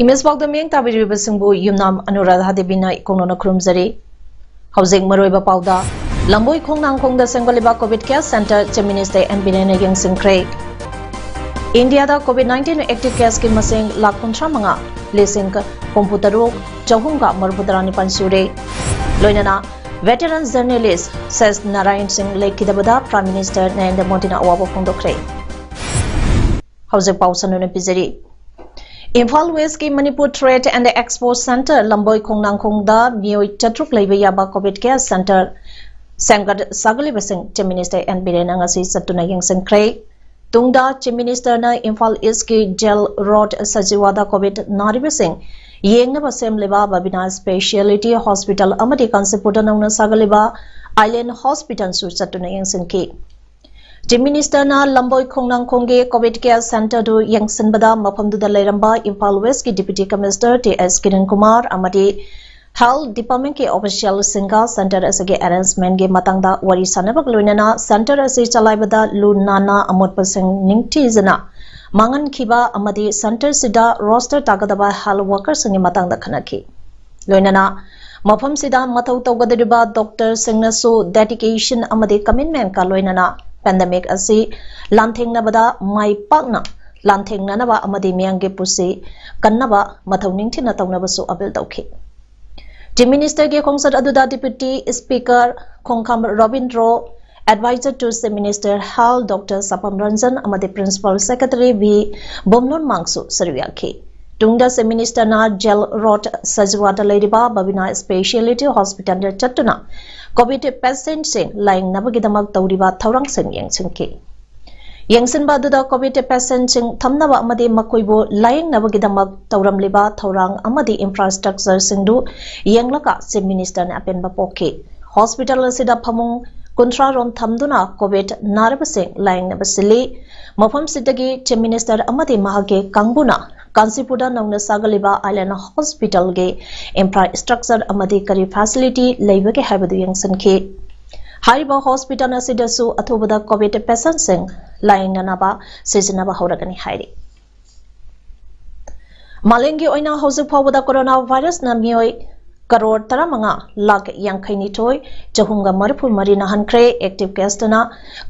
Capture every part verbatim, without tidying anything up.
Image ꯄꯥꯎꯗ ꯃꯤꯠꯌꯦꯡ ꯇꯥꯕꯤꯔꯤꯕꯁꯤꯡꯕꯨ ꯌꯨꯝꯅꯥꯝ ꯑꯅꯨꯔꯥꯙꯥ ꯗꯦꯕꯤꯅ ꯏꯀꯣꯛꯅꯅ ꯈꯨꯔꯨꯝꯖꯔꯤ꯫ ꯍꯧꯖꯤꯛ ꯃꯔꯨꯑꯣꯏꯕ ꯄꯥꯎꯗ, ꯂꯝꯕꯣꯏ ꯈꯣꯡꯅꯥꯡꯈꯣꯡꯗ ꯁꯦꯝꯒꯠꯂꯤꯕ COVID care center Chief Minister N ꯕꯤꯔꯦꯟꯅ ꯌꯦꯡꯁꯤꯟꯈ꯭ꯔꯦ꯫ ꯏꯟꯗꯤꯌꯥꯗ COVID nineteen active caseꯀꯤ ꯃꯁꯤꯡ ꯂꯥꯈ ꯀꯨꯟꯊ꯭ꯔꯥ ꯃꯉꯥ ꯂꯤꯁꯤꯡ ꯍꯨꯝꯐꯨ ꯇꯔꯨꯛ ꯆꯍꯨꯝꯒ ꯃꯔꯤꯐꯨ ꯇꯔꯥꯅꯤꯄꯥꯟ ꯁꯨꯔꯦ꯫ ꯂꯣꯏꯅꯅ veteran journalist ꯁꯦꯁ ꯅꯥꯔꯥꯌꯟ ꯁꯤꯡ ꯂꯩꯈꯤꯗꯕꯗ Prime Minister ꯅꯔꯦꯟꯗ꯭ꯔ ꯃꯣꯗꯤꯅ ꯑꯋꯥꯕ ꯐꯣꯡꯗꯣꯛꯈ꯭ꯔꯦ꯫ ꯍꯧꯖꯤꯛ ꯄꯥꯎ ꯁꯟꯗꯣꯛꯅ ꯄꯤꯖꯔꯤ꯫ ꯏꯝꯐꯥꯜ ꯋꯦꯁꯀꯤ Manipur Trade and Expo Centre ꯂꯝꯕꯣꯏ ꯈꯣꯡꯅꯥꯡꯈꯣꯡꯗ ꯃꯤꯑꯣꯏ ꯆꯥꯇ꯭ꯔꯨꯛ ꯂꯩꯕ ꯌꯥꯕ COVID care center ꯁꯦꯝꯒꯠ ꯁꯥꯒꯠꯂꯤꯕꯁꯤꯡ Chief Minister N ꯕꯤꯔꯦꯟꯅ ꯉꯁꯤ ꯆꯠꯇꯨꯅ ꯌꯦꯡꯁꯤꯟꯈ꯭ꯔꯦ꯫ ꯇꯨꯡꯗ Chief Ministerꯅ ꯏꯝꯐꯥꯜ ꯏꯁꯀꯤ ꯖꯦꯜ ꯔꯣꯗ ꯁꯖꯤꯋꯥꯗ COVID ꯅꯥꯔꯤꯕꯁꯤꯡ ꯌꯦꯡꯅꯕ ꯁꯦꯝꯂꯤꯕ ꯕꯕꯤꯅꯥ Speciality Hospital ꯑꯃꯗꯤ ꯀꯥꯟꯆꯤꯄꯨꯔꯗ ꯅꯧꯅ ꯁꯥꯒꯠꯂꯤꯕ Island Hospitalꯁꯨ ꯆꯠꯇꯨꯅ ꯌꯦꯡꯁꯤꯟꯈꯤ꯫ Chief Ministerꯅ ꯂꯝꯕꯣꯏ ꯈꯣꯡꯅꯥꯡꯈꯣꯡꯒꯤ COVID care centreꯗꯨ ꯌꯦꯡꯁꯤꯟꯕꯗ ꯃꯐꯝꯗꯨꯗ ꯂꯩꯔꯝꯕ ꯏꯝꯐꯥꯜ ꯋꯦꯁꯀꯤ Deputy Commissioner ꯇꯤ ꯑꯦꯁ ꯀꯤꯔꯟ ꯀꯨꯃꯥꯔ ꯑꯃꯗꯤ Health Departmentꯀꯤ officialꯁꯤꯡꯒ center ꯑꯁꯤꯒꯤ arrangementꯀꯤ ꯃꯇꯥꯡꯗ ꯋꯥꯔꯤ ꯁꯥꯟꯅꯕꯒ ꯂꯣꯏꯅꯅ center ꯑꯁꯤ ꯆꯂꯥꯏꯕꯗ ꯂꯨ ꯅꯥꯟꯅ ꯑꯃꯣꯠꯄꯁꯤꯡ ꯅꯤꯡꯊꯤꯖꯅ ꯃꯥꯡꯍꯟꯈꯤꯕ ꯑꯃꯗꯤ centreꯁꯤꯗ roster ꯇꯥꯒꯗꯕ health workerꯁꯤꯡꯒꯤ ꯃꯇꯥꯡꯗ ꯈꯟꯅꯈꯤ꯫ ꯂꯣꯏꯅꯅ ꯃꯐꯝꯁꯤꯗ ꯃꯊꯧ ꯇꯧꯒꯗꯧꯔꯤꯕ doctorꯁꯤꯡꯅꯁꯨ dedication ꯑꯃꯗꯤ commitmentꯀ ꯂꯣꯏꯅꯅ pandemic ꯑꯁꯤ ꯂꯥꯟꯊꯦꯡꯅꯕꯗ ꯃꯥꯏ ꯄꯥꯛꯅ ꯂꯥꯟꯊꯦꯡꯅꯅꯕ ꯑꯃꯗꯤ ꯃꯤꯌꯥꯝꯒꯤ ꯄꯨꯟꯁꯤ ꯀꯟꯅꯕ ꯃꯊꯧ ꯅꯤꯡꯊꯤꯅ ꯇꯧꯅꯕꯁꯨ appeal ꯇꯧꯈꯤ꯫ Chief Ministerꯒꯤ ꯈꯣꯡꯆꯠ ꯑꯗꯨꯗ Deputy Speaker ꯈꯣꯡꯈꯥꯝ Robindro, Advisor to Chief Minister Health Doctor ꯁꯄꯝ Ranjan ꯑꯃꯗꯤ Principal Secretary ꯚꯤ ꯕꯣꯝꯅꯣꯟ ꯃꯥꯡꯁꯨ ꯁꯔꯨꯛ ꯌꯥꯈꯤ꯫ ꯇꯨꯡꯗ Chief Ministerꯅ ꯖꯦꯜ ꯔꯣꯗ ꯁꯖꯤꯋꯥꯗ ꯂꯩꯔꯤꯕ ꯕꯕꯤꯅꯥ Speciality Hospitalꯗ ꯆꯠꯇꯨꯅ COVID patientꯁꯤꯡ ꯂꯥꯌꯦꯡꯅꯕꯒꯤꯗꯃꯛ ꯇꯧꯔꯤꯕ ꯊꯧꯔꯥꯡꯁꯤꯡ ꯌꯦꯡꯁꯤꯟꯈꯤ꯫ ꯌꯦꯡꯁꯤꯟꯕ ꯑꯗꯨꯗ COVID patientꯁꯤꯡ ꯊꯝꯅꯕ ꯑꯃꯗꯤ ꯃꯈꯣꯏꯕꯨ ꯂꯥꯌꯦꯡꯅꯕꯒꯤꯗꯃꯛ ꯇꯧꯔꯝꯂꯤꯕ ꯊꯧꯔꯥꯡ ꯑꯃꯗꯤ infrastructureꯁꯤꯡꯗꯨ ꯌꯦꯡꯂꯒ Chief Ministerꯅ ꯑꯄꯦꯟꯕ ꯄꯣꯛꯈꯤ꯫ Hospital ꯑꯁꯤꯗ ꯐꯃꯨꯡ ꯀꯨꯟꯊ꯭ꯔꯥ ꯔꯣꯝ ꯊꯝꯗꯨꯅ COVID ꯅꯥꯔꯕꯁꯤꯡ ꯂꯥꯌꯦꯡꯅꯕ ꯁꯤꯜꯂꯤ꯫ ꯃꯐꯝꯁꯤꯗꯒꯤ Chief Minister ꯑꯃꯗꯤ ꯃꯍꯥꯛꯀꯤ ꯀꯥꯡꯕꯨꯅ ꯀꯥꯟꯆꯤꯄꯨꯔꯗ ꯅꯧꯅ ꯁꯥꯒꯠꯂꯤꯕ Island Hospitalꯒꯤ infrastructure ꯑꯃꯗꯤ ꯀꯔꯤ facility ꯂꯩꯕꯒꯦ ꯍꯥꯏꯕꯗꯨ ꯌꯦꯡꯁꯤꯟꯈꯤ꯫ ꯍꯥꯏꯔꯤꯕ hospital ꯑꯁꯤꯗꯁꯨ ꯑꯊꯨꯕꯗ COVID patientꯁꯤꯡ ꯂꯥꯌꯦꯡꯅꯅꯕ ꯁꯤꯖꯤꯟꯅꯕ ꯍꯧꯔꯒꯅꯤ ꯍꯥꯏꯔꯤ꯫ ꯃꯥꯂꯦꯝꯒꯤ ꯑꯣꯏꯅ ꯍꯧꯖꯤꯛ ꯐꯥꯎꯕꯗ corona virusꯅ ꯃꯤꯑꯣꯏ ꯀꯔꯣꯔ ꯇꯔꯥꯃꯉꯥ ꯂꯥꯈ ꯌꯥꯡꯈꯩꯅꯤꯊꯣꯏ ꯆꯍꯨꯝꯒ ꯃꯔꯤꯐꯨ ꯃꯔꯤ ꯅꯥꯍꯟꯈ꯭ꯔꯦ꯫ Active caseꯇꯅ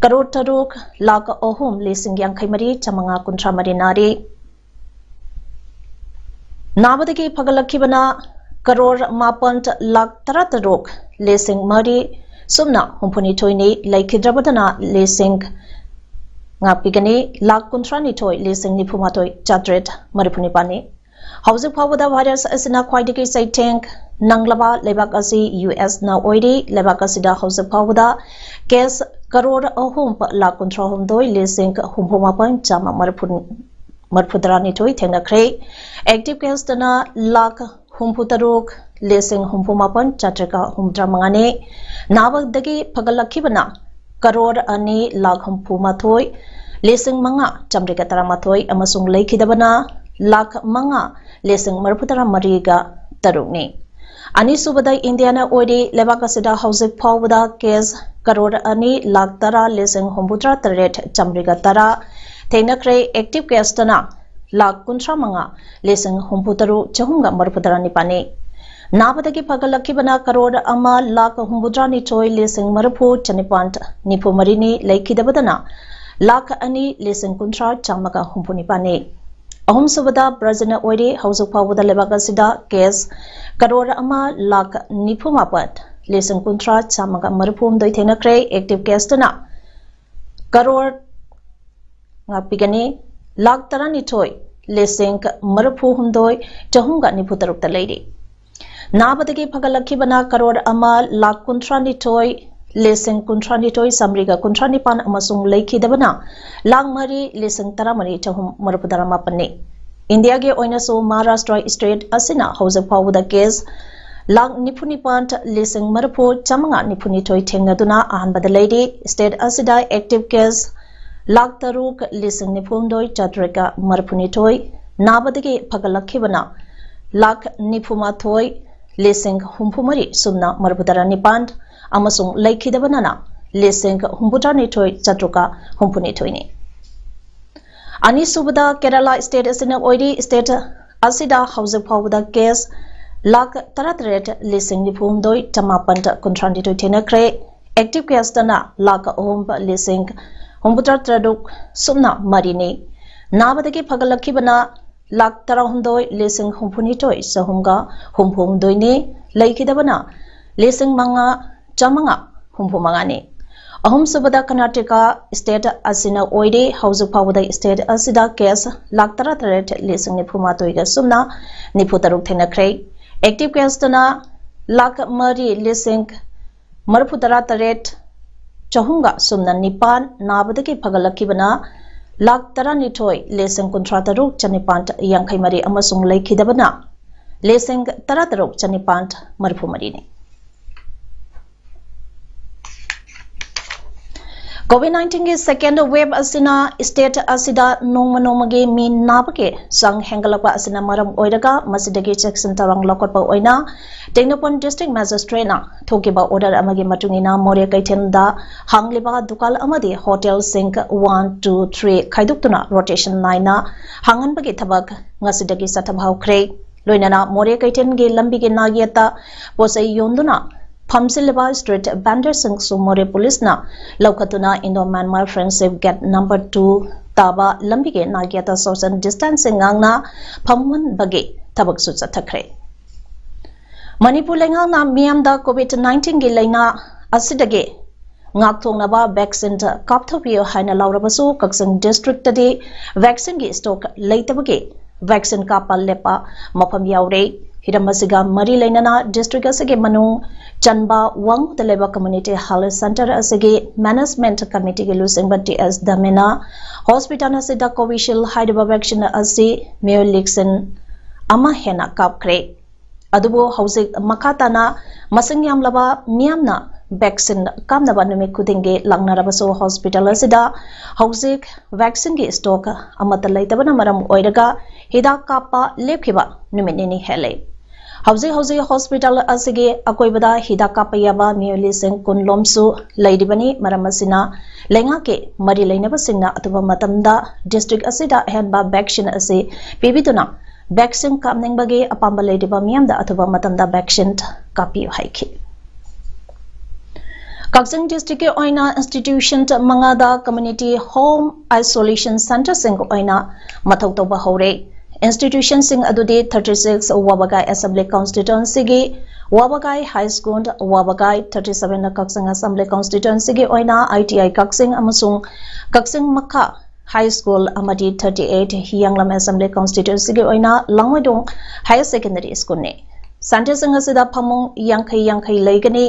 ꯀꯔꯣꯔ ꯇꯔꯨꯛ ꯂꯥꯈ ꯑꯍꯨꯝ ꯂꯤꯁꯤꯡ ꯌꯥꯡꯈꯩ ꯃꯔꯤ ꯆꯥꯃꯉꯥ ꯀꯨꯟꯊ꯭ꯔꯥ ꯃꯔꯤ ꯅꯥꯔꯤ꯫ ꯅꯥꯕꯗꯒꯤ ꯐꯒꯠꯂꯛꯈꯤꯕꯅ ꯀꯔꯣꯔ ꯃꯥꯄꯟ ꯂꯥꯈ ꯇꯔꯥꯇꯔꯨꯛ ꯂꯤꯁꯤꯡ ꯃꯔꯤ ꯁꯨꯞꯅ ꯍꯨꯝꯐꯨꯅꯤꯊꯣꯏꯅꯤ꯫ ꯂꯩꯈꯤꯗ꯭ꯔꯕꯗꯅ ꯂꯤꯁꯤꯡ, ꯉꯥꯛꯄꯤꯒꯅꯤ, ꯂꯥꯈ ꯀꯨꯟꯊ꯭ꯔꯥꯅꯤꯊꯣꯏ ꯂꯤꯁꯤꯡ ꯅꯤꯐꯨꯃꯥꯊꯣꯏ ꯆꯥꯇ꯭ꯔꯦꯠ ꯃꯔꯤꯐꯨꯅꯤꯄꯥꯟꯅꯤ꯫ ꯍꯧꯖꯤꯛ ꯐꯥꯎꯕꯗ virus ꯑꯁꯤꯅ ꯈ꯭ꯋꯥꯏꯗꯒꯤ ꯆꯩꯊꯦꯡ ꯅꯪꯂꯕ ꯂꯩꯕꯥꯛ ꯑꯁꯤ USꯅ ꯑꯣꯏꯔꯤ꯫ ꯂꯩꯕꯥꯛ ꯑꯁꯤꯗ ꯍꯧꯖꯤꯛ ꯐꯥꯎꯕꯗ case ꯀꯔꯣꯔ ꯑꯍꯨꯝ ꯂꯥꯈ ꯀꯨꯟꯊ꯭ꯔꯥ ꯍꯨꯝꯗꯣꯏ ꯂꯤꯁꯤꯡ ꯍꯨꯝꯐꯨ ꯃꯥꯄꯟ ꯆꯥꯝꯃ ꯃꯔꯤꯐꯨ, ꯃꯔꯤꯐꯨ ꯇꯔꯥꯅꯤꯊꯣꯏ ꯊꯦꯡꯅꯈ꯭ꯔꯦ꯫ Active caseꯇꯅ ꯂꯥꯈ ꯍꯨꯝꯐꯨ ꯇꯔꯨꯛ ꯂꯤꯁꯤꯡ ꯍꯨꯝꯐꯨ ꯃꯥꯄꯟ ꯆꯥꯇ꯭ꯔꯦꯠꯀ ꯍꯨꯝꯐꯨꯇꯔꯥ ꯃꯉꯥꯅꯤ꯫ ꯅꯥꯕꯗꯒꯤ ꯐꯒꯠꯂꯛꯈꯤꯕꯅ ꯀꯔꯣꯔ ꯑꯅꯤ ꯂꯥꯈ ꯍꯨꯝꯐꯨ ꯃꯥꯊꯣꯏ ꯂꯤꯁꯤꯡ ꯃꯉꯥ ꯆꯥꯃꯔꯤꯒ ꯇꯔꯥꯃꯥꯊꯣꯏ ꯑꯃꯁꯨꯡ ꯂꯩꯈꯤꯗꯕꯅ ꯂꯥꯈ ꯃꯉꯥ ꯂꯤꯁꯤꯡ ꯃꯔꯤꯐꯨ ꯇꯔꯥ ꯃꯔꯤꯒ ꯇꯔꯨꯛꯅꯤ꯫ ꯑꯅꯤꯁꯨꯕꯗ ꯏꯟꯗꯤꯌꯥꯅ ꯑꯣꯏꯔꯤ꯫ ꯂꯩꯕꯥꯛ ꯑꯁꯤꯗ ꯍꯧꯖꯤꯛ ꯐꯥꯎꯕꯗ case ꯀꯔꯣꯔ ꯑꯅꯤ ꯂꯥꯈ ꯇꯔꯥ ꯂꯤꯁꯤꯡ ꯍꯨꯝꯐꯨꯇꯔꯥ ꯇꯔꯦꯠ ꯆꯥꯃꯔꯤꯒ ꯇꯔꯥ ꯊꯦꯡꯅꯈ꯭ꯔꯦ꯫ Active caseꯇꯅ ꯂꯥꯈ ꯀꯨꯟꯊ꯭ꯔꯥ ꯃꯉꯥ ꯂꯤꯁꯤꯡ ꯍꯨꯝꯐꯨ ꯇꯔꯨꯛ ꯆꯍꯨꯝꯒ ꯃꯔꯤꯐꯨ ꯇꯔꯥ ꯅꯤꯄꯥꯟꯅꯤ꯫ ꯅꯥꯕꯗꯒꯤ ꯐꯒꯠꯂꯛꯈꯤꯕꯅ ꯀꯔꯣꯔ ꯑꯃ ꯂꯥꯈ ꯍꯨꯝꯐꯨꯇꯔꯥ ꯅꯤꯊꯣꯏ ꯂꯤꯁꯤꯡ ꯃꯔꯤꯐꯨ ꯆꯅꯤꯄꯥꯟ ꯅꯤꯐꯨ ꯃꯔꯤꯅꯤ꯫ ꯂꯩꯈꯤꯗꯕꯗꯅ ꯂꯥꯈ ꯑꯅꯤ ꯂꯤꯁꯤꯡ ꯀꯨꯟꯊ꯭ꯔꯥ ꯆꯥꯝꯃꯒ ꯍꯨꯝꯐꯨ ꯅꯤꯄꯥꯟꯅꯤ꯫ ꯑꯍꯨꯝꯁꯨꯕꯗ ꯕ꯭ꯔꯥꯖꯤꯜꯅ ꯑꯣꯏꯔꯤ꯫ ꯍꯧꯖꯤꯛ ꯐꯥꯎꯕꯗ ꯂꯩꯕꯥꯛ ꯑꯁꯤꯗ case ꯀꯔꯣꯔ ꯑꯃ ꯂꯥꯈ ꯅꯤꯐꯨ ꯃꯥꯄꯟ ꯂꯤꯁꯤꯡ ꯀꯨꯟꯊ꯭ꯔꯥ ꯆꯥꯝꯃꯒ ꯃꯔꯤꯐꯨ ꯍꯨꯝꯗꯣꯏ ꯊꯦꯡꯅꯈ꯭ꯔꯦ꯫ Active caseꯇꯅ ꯀꯔꯣꯔ, ꯉꯥꯛꯄꯤꯒꯅꯤ, ꯂꯥꯈ ꯇꯔꯥꯅꯤꯊꯣꯏ ꯂꯤꯁꯤꯡ ꯃꯔꯤꯐꯨ ꯍꯨꯝꯗꯣꯏ ꯆꯍꯨꯝꯒ ꯅꯤꯐꯨ ꯇꯔꯨꯛꯇ ꯂꯩꯔꯤ꯫ ꯅꯥꯕꯗꯒꯤ ꯐꯒꯠꯂꯛꯈꯤꯕꯅ ꯀꯔꯣꯔ ꯑꯃ ꯂꯥꯈ ꯀꯨꯟꯊ꯭ꯔꯥ ꯅꯤꯊꯣꯏ ꯂꯤꯁꯤꯡ ꯀꯨꯟꯊ꯭ꯔꯥꯅꯤꯊꯣꯏ ꯆꯥꯃꯔꯤꯒ ꯀꯨꯟꯊ꯭ꯔꯥ ꯅꯤꯄꯥꯟ ꯑꯃꯁꯨꯡ ꯂꯩꯈꯤꯗꯕꯅ ꯂꯥꯈ ꯃꯔꯤ ꯂꯤꯁꯤꯡ ꯇꯔꯥꯃꯔꯤ ꯆꯍꯨꯝ ꯃꯔꯤꯐꯨꯇꯔꯥ ꯃꯥꯄꯟꯅꯤ꯫ ꯏꯟꯗꯤꯌꯥꯒꯤ ꯑꯣꯏꯅꯁꯨ ꯃꯍꯥꯔꯥꯁꯇ꯭ꯔ ꯁ꯭ꯇꯦꯠ ꯑꯁꯤꯅ ꯍꯧꯖꯤꯛ ꯐꯥꯎꯕꯗ ꯀꯦꯁ ꯂꯥꯈ ꯅꯤꯐꯨ ꯅꯤꯄꯥꯟ ꯂꯤꯁꯤꯡ ꯃꯔꯤꯐꯨ ꯆꯥꯃꯉꯥ ꯅꯤꯐꯨ ꯅꯤꯊꯣꯏ ꯊꯦꯡꯅꯗꯨꯅ ꯑꯍꯥꯟꯕꯗ ꯂꯩꯔꯤ꯫ ꯁ꯭ꯇꯦꯠ ꯑꯁꯤꯗ ꯑꯦꯛꯇꯤꯚ ꯀꯦꯁ ꯂꯥꯈ ꯇꯔꯨꯛ ꯂꯤꯁꯤꯡ ꯅꯤꯐꯨ ꯍꯨꯝꯗꯣꯏ ꯆꯥꯇ꯭ꯔꯦꯠꯀ ꯃꯔꯤꯐꯨ ꯅꯤꯊꯣꯏ, ꯅꯥꯕꯗꯒꯤ ꯐꯒꯠꯂꯛꯈꯤꯕꯅ ꯂꯥꯈ ꯅꯤꯐꯨ ꯃꯥꯊꯣꯏ ꯂꯤꯁꯤꯡ ꯍꯨꯝꯐꯨ ꯃꯔꯤ ꯁꯨꯞꯅ ꯃꯔꯤꯐꯨꯇꯔꯥ ꯅꯤꯄꯥꯟ ꯑꯃꯁꯨꯡ ꯂꯩꯈꯤꯗꯕꯅ ꯂꯤꯁꯤꯡ ꯍꯨꯝꯐꯨꯇꯔꯥ ꯅꯤꯊꯣꯏ ꯆꯥꯇ꯭ꯔꯨꯛꯀ ꯍꯨꯝꯐꯨ ꯅꯤꯊꯣꯏꯅꯤ꯫ ꯑꯅꯤꯁꯨꯕꯗ ꯀꯦꯔꯂꯥ ꯁ꯭ꯇꯦꯠ ꯑꯁꯤꯅ ꯑꯣꯏꯔꯤ꯫ ꯁ꯭ꯇꯦꯠ ꯑꯁꯤꯗ ꯍꯧꯖꯤꯛ ꯐꯥꯎꯕꯗ ꯀꯦꯁ ꯂꯥꯈ ꯇꯔꯥꯇꯔꯦꯠ ꯂꯤꯁꯤꯡ ꯅꯤꯐꯨ ꯍꯨꯝꯗꯣꯏ ꯆꯃꯥꯄꯟ ꯀꯨꯟꯊ꯭ꯔꯥ ꯅꯤꯊꯣꯏ ꯊꯦꯡꯅꯈ꯭ꯔꯦ꯫ ꯑꯦꯛꯇꯤꯚ ꯀꯦꯁꯇꯅ ꯂꯥꯈ ꯑꯍꯨꯝ ꯂꯤꯁꯤꯡ ꯍꯨꯝꯐꯨꯇꯔꯥ ꯇꯔꯨꯛ ꯁꯨꯞꯅ ꯃꯔꯤꯅꯤ꯫ ꯅꯥꯕꯗꯒꯤ ꯐꯒꯠꯂꯛꯈꯤꯕꯅ ꯂꯥꯈ ꯇꯔꯥꯍꯨꯝꯗꯣꯏ ꯂꯤꯁꯤꯡ ꯍꯨꯝꯐꯨꯅꯤꯊꯣꯏ ꯆꯍꯨꯝꯒ ꯍꯨꯝꯐꯨꯍꯨꯝꯗꯣꯏꯅꯤ꯫ ꯂꯩꯈꯤꯗꯕꯅ ꯂꯤꯁꯤꯡ ꯃꯉꯥ ꯆꯥꯃꯉꯥ ꯍꯨꯝꯐꯨ ꯃꯉꯥꯅꯤ꯫ ꯑꯍꯨꯝꯁꯨꯕꯗ ꯀꯔꯅꯥꯇꯀꯥ ꯁ꯭ꯇꯦꯠ ꯑꯁꯤꯅ ꯑꯣꯏꯔꯤ꯫ ꯍꯧꯖꯤꯛ ꯐꯥꯎꯕꯗ ꯁ꯭ꯇꯦꯠ ꯑꯁꯤꯗ ꯀꯦꯁ ꯂꯥꯈ ꯇꯔꯥꯇꯔꯦꯠ ꯂꯤꯁꯤꯡ ꯅꯤꯐꯨ ꯃꯥꯊꯣꯏꯒ ꯁꯨꯞꯅ ꯅꯤꯐꯨ ꯇꯔꯨꯛ ꯊꯦꯡꯅꯈ꯭ꯔꯦ꯫ ꯑꯦꯛꯇꯤꯚ ꯀꯦꯁꯇꯅ ꯂꯥꯈ ꯃꯔꯤ ꯂꯤꯁꯤꯡ ꯃꯔꯤꯐꯨꯇꯔꯥ ꯇꯔꯦꯠ ꯆꯍꯨꯝꯒ ꯁꯨꯞꯅ ꯅꯤꯄꯥꯟ, ꯅꯥꯕꯗꯒꯤ ꯐꯒꯠꯂꯛꯈꯤꯕꯅ ꯂꯥꯈ ꯇꯔꯥꯅꯤꯊꯣꯏ ꯂꯤꯁꯤꯡ ꯀꯨꯟꯊ꯭ꯔꯥ ꯇꯔꯨꯛ ꯆꯅꯤꯄꯥꯟ ꯌꯥꯡꯈꯩ ꯃꯔꯤ ꯑꯃꯁꯨꯡ ꯂꯩꯈꯤꯗꯕꯅ ꯂꯤꯁꯤꯡ ꯇꯔꯥ ꯇꯔꯨꯛ ꯆꯅꯤꯄꯥꯟ ꯃꯔꯤꯐꯨ ꯃꯔꯤꯅꯤ꯫ ꯀꯣꯚꯤꯗ ꯅꯥꯏꯟꯇꯤꯟꯒꯤ ꯁꯦꯀꯦꯟ ꯋꯦꯕ ꯑꯁꯤꯅ ꯁ꯭ꯇꯦꯠ ꯑꯁꯤꯗ ꯅꯣꯡꯃ ꯅꯣꯡꯃꯒꯤ ꯃꯤ ꯅꯥꯕꯒꯤ ꯆꯥꯡ ꯍꯦꯟꯒꯠꯂꯛꯄ ꯑꯁꯤꯅ ꯃꯔꯝ ꯑꯣꯏꯔꯒ ꯃꯁꯤꯗꯒꯤ ꯆꯦꯛꯁꯤꯟ ꯊꯧꯔꯥꯡ ꯂꯧꯈꯠꯄ ꯑꯣꯏꯅ ꯇꯦꯡꯅꯧꯄꯜ ꯗꯤꯁꯇ꯭ꯔꯤꯛ ꯃꯦꯖꯤꯁꯇ꯭ꯔꯦꯠꯅ ꯊꯣꯛꯈꯤꯕ ꯑꯣꯔꯗꯔ ꯑꯃꯒꯤ ꯃꯇꯨꯡ ꯏꯟꯅ ꯃꯣꯔꯦ ꯀꯩꯊꯦꯜꯗ ꯍꯥꯡꯂꯤꯕ ꯗꯨꯀꯥꯟ ꯑꯃꯗꯤ ꯍꯣꯇꯦꯜꯁꯤꯡ ꯋꯥꯟ, ꯇꯨ, ꯊ꯭ꯔꯤ ꯈꯥꯏꯗꯣꯛꯇꯨꯅ ꯔꯣꯇꯦꯁꯟ ꯅꯥꯏꯅ ꯍꯥꯡꯍꯟꯕꯒꯤ ꯊꯕꯛ ꯉꯁꯤꯗꯒꯤ ꯆꯠꯊꯕ ꯍꯧꯈ꯭ꯔꯦ꯫ ꯂꯣꯏꯅꯅ ꯃꯣꯔꯦ ꯀꯩꯊꯦꯜꯒꯤ ꯂꯝꯕꯤꯒꯤ ꯅꯥꯛꯌꯦꯠꯇ ꯄꯣꯠꯆꯩ ꯌꯣꯟꯗꯨꯅ ꯐꯝꯖꯤꯜꯂꯤꯕ ꯁ꯭ꯇ꯭ꯔꯤꯠ ꯚꯦꯟꯗꯔꯁꯤꯡꯁꯨ ꯃꯣꯔꯦ ꯄꯨꯂꯤꯁꯅ ꯂꯧꯈꯠꯇꯨꯅ Indo Myanmar friendship gate number two ꯇꯥꯕ ꯂꯝꯕꯤꯒꯤ ꯅꯥꯛꯌꯦꯠꯇ ꯁꯣꯁꯦꯜ ꯗꯤꯁꯇꯦꯟꯁꯤꯡ ꯉꯥꯛꯅ ꯐꯝꯍꯟꯕꯒꯤ ꯊꯕꯛꯁꯨ ꯆꯠꯊꯈ꯭ꯔꯦ꯫ ꯃꯅꯤꯄꯨꯔ ꯂꯩꯉꯥꯛꯅ ꯃꯤꯌꯥꯝꯗ ꯀꯣꯚꯤꯗ ꯅꯥꯏꯟꯇꯤꯟꯒꯤ ꯂꯥꯏꯅꯥ ꯑꯁꯤꯗꯒꯤ ꯉꯥꯛꯊꯣꯛꯅꯕ ꯚꯦꯛꯁꯤꯟ ꯀꯥꯞꯊꯣꯛꯄꯤꯌꯨ ꯍꯥꯏꯅ ꯂꯥꯎꯔꯕꯁꯨ, ꯀꯛꯆꯤꯡ ꯗꯤꯁꯇ꯭ꯔꯤꯛꯇꯗꯤ ꯚꯦꯛꯁꯤꯟꯒꯤ ꯁ꯭ꯇꯣꯛ ꯂꯩꯇꯕꯒꯤ ꯚꯦꯛꯁꯤꯟ ꯀꯥꯞꯄ ꯂꯦꯞꯄ ꯃꯐꯝ ꯌꯥꯎꯔꯦ꯫ ꯍꯤꯔꯝ ꯑꯁꯤꯒ ꯃꯔꯤ ꯂꯩꯅꯅ district ꯑꯁꯤꯒꯤ ꯃꯅꯨꯡ ꯆꯟꯕ ꯋꯥꯡꯉꯨꯗ ꯂꯩꯕ community health centre ꯑꯁꯤꯒꯤ management committeeꯒꯤ ꯂꯨꯆꯤꯡꯕ ꯇꯤ ꯑꯦꯁ ꯗꯥꯃꯤꯅ hospital ꯑꯁꯤꯗ Covishield ꯍꯥꯏꯔꯤꯕ vaccine ꯑꯁꯤ ꯃꯤꯑꯣꯏ ꯂꯤꯁꯤꯡ ꯑꯃ ꯍꯦꯟꯅ ꯀꯥꯞꯈ꯭ꯔꯦ꯫ ꯑꯗꯨꯕꯨ ꯍꯧꯖꯤꯛ ꯃꯈꯥ ꯇꯥꯅ ꯃꯁꯤꯡ ꯌꯥꯝꯂꯕ ꯃꯤꯌꯥꯝꯅ vaccine ꯀꯥꯞꯅꯕ ꯅꯨꯃꯤꯠ ꯈꯨꯗꯤꯡꯒꯤ ꯂꯥꯛꯅꯔꯕꯁꯨ hospital ꯑꯁꯤꯗ ꯍꯧꯖꯤꯛ vaccineꯒꯤ stock ꯑꯃꯠꯇ ꯂꯩꯇꯕꯅ ꯃꯔꯝ ꯑꯣꯏꯔꯒ ꯍꯤꯗꯥꯛ ꯀꯥꯞꯄ ꯂꯦꯞꯈꯤꯕ ꯅꯨꯃꯤꯠ ꯅꯤꯅꯤ ꯍꯦꯜꯂꯦ꯫ ꯍꯧꯖꯤꯛ ꯍꯧꯖꯤꯛ hospital ꯑꯁꯤꯒꯤ ꯑꯀꯣꯏꯕꯗ ꯍꯤꯗꯥꯛ ꯀꯥꯞꯄ ꯌꯥꯕ ꯃꯤꯑꯣꯏ ꯂꯤꯁꯤꯡ ꯀꯨꯟ ꯂꯣꯝꯁꯨ ꯂꯩꯔꯤꯕꯅꯤ꯫ ꯃꯔꯝ ꯑꯁꯤꯅ ꯂꯩꯉꯥꯛꯀꯤ ꯃꯔꯤ ꯂꯩꯅꯕꯁꯤꯡꯅ ꯑꯊꯨꯕ ꯃꯇꯝꯗ district ꯑꯁꯤꯗ ꯑꯍꯦꯟꯕ vaccine ꯑꯁꯤ ꯄꯤꯕꯤꯗꯨꯅ vaccine ꯀꯥꯞꯅꯤꯡꯕꯒꯤ ꯑꯄꯥꯝꯕ ꯂꯩꯔꯤꯕ ꯃꯤꯌꯥꯝꯗ ꯑꯊꯨꯕ ꯃꯇꯝꯗ vaccine ꯀꯥꯞꯄꯤꯌꯨ ꯍꯥꯏꯈꯤ꯫ ꯀꯛꯆꯤꯡ districtꯀꯤ ꯑꯣꯏꯅ institution ꯃꯉꯥꯗ community home isolation centreꯁꯤꯡ ꯑꯣꯏꯅ ꯃꯊꯧ ꯇꯧꯕ ꯍꯧꯔꯦ꯫ Institutionꯁꯤꯡ ꯑꯗꯨꯗꯤ thirty six ꯋꯥꯕꯒꯥꯏ Assembly Constituencyꯒꯤ ꯋꯥꯕꯒꯥꯏ High School, ꯋꯥꯕꯒꯥꯏ thirty seven Kachin Assembly Constituencyꯒꯤ ꯑꯣꯏꯅ I T I ꯀꯛꯆꯤꯡ ꯑꯃꯁꯨꯡ ꯀꯛꯆꯤꯡ ꯃꯈꯥ High School ꯑꯃꯗꯤ thirty eight ꯍꯤꯌꯥꯡꯂꯝ Assembly Constituencyꯒꯤ ꯑꯣꯏꯅ ꯂꯥꯡꯃꯩꯗꯣꯡ Higher Secondary Schoolꯅꯤ꯫ Centreꯁꯤꯡ ꯑꯁꯤꯗ ꯐꯃꯨꯡ ꯌꯥꯡꯈꯩ ꯌꯥꯡꯈꯩ ꯂꯩꯒꯅꯤ꯫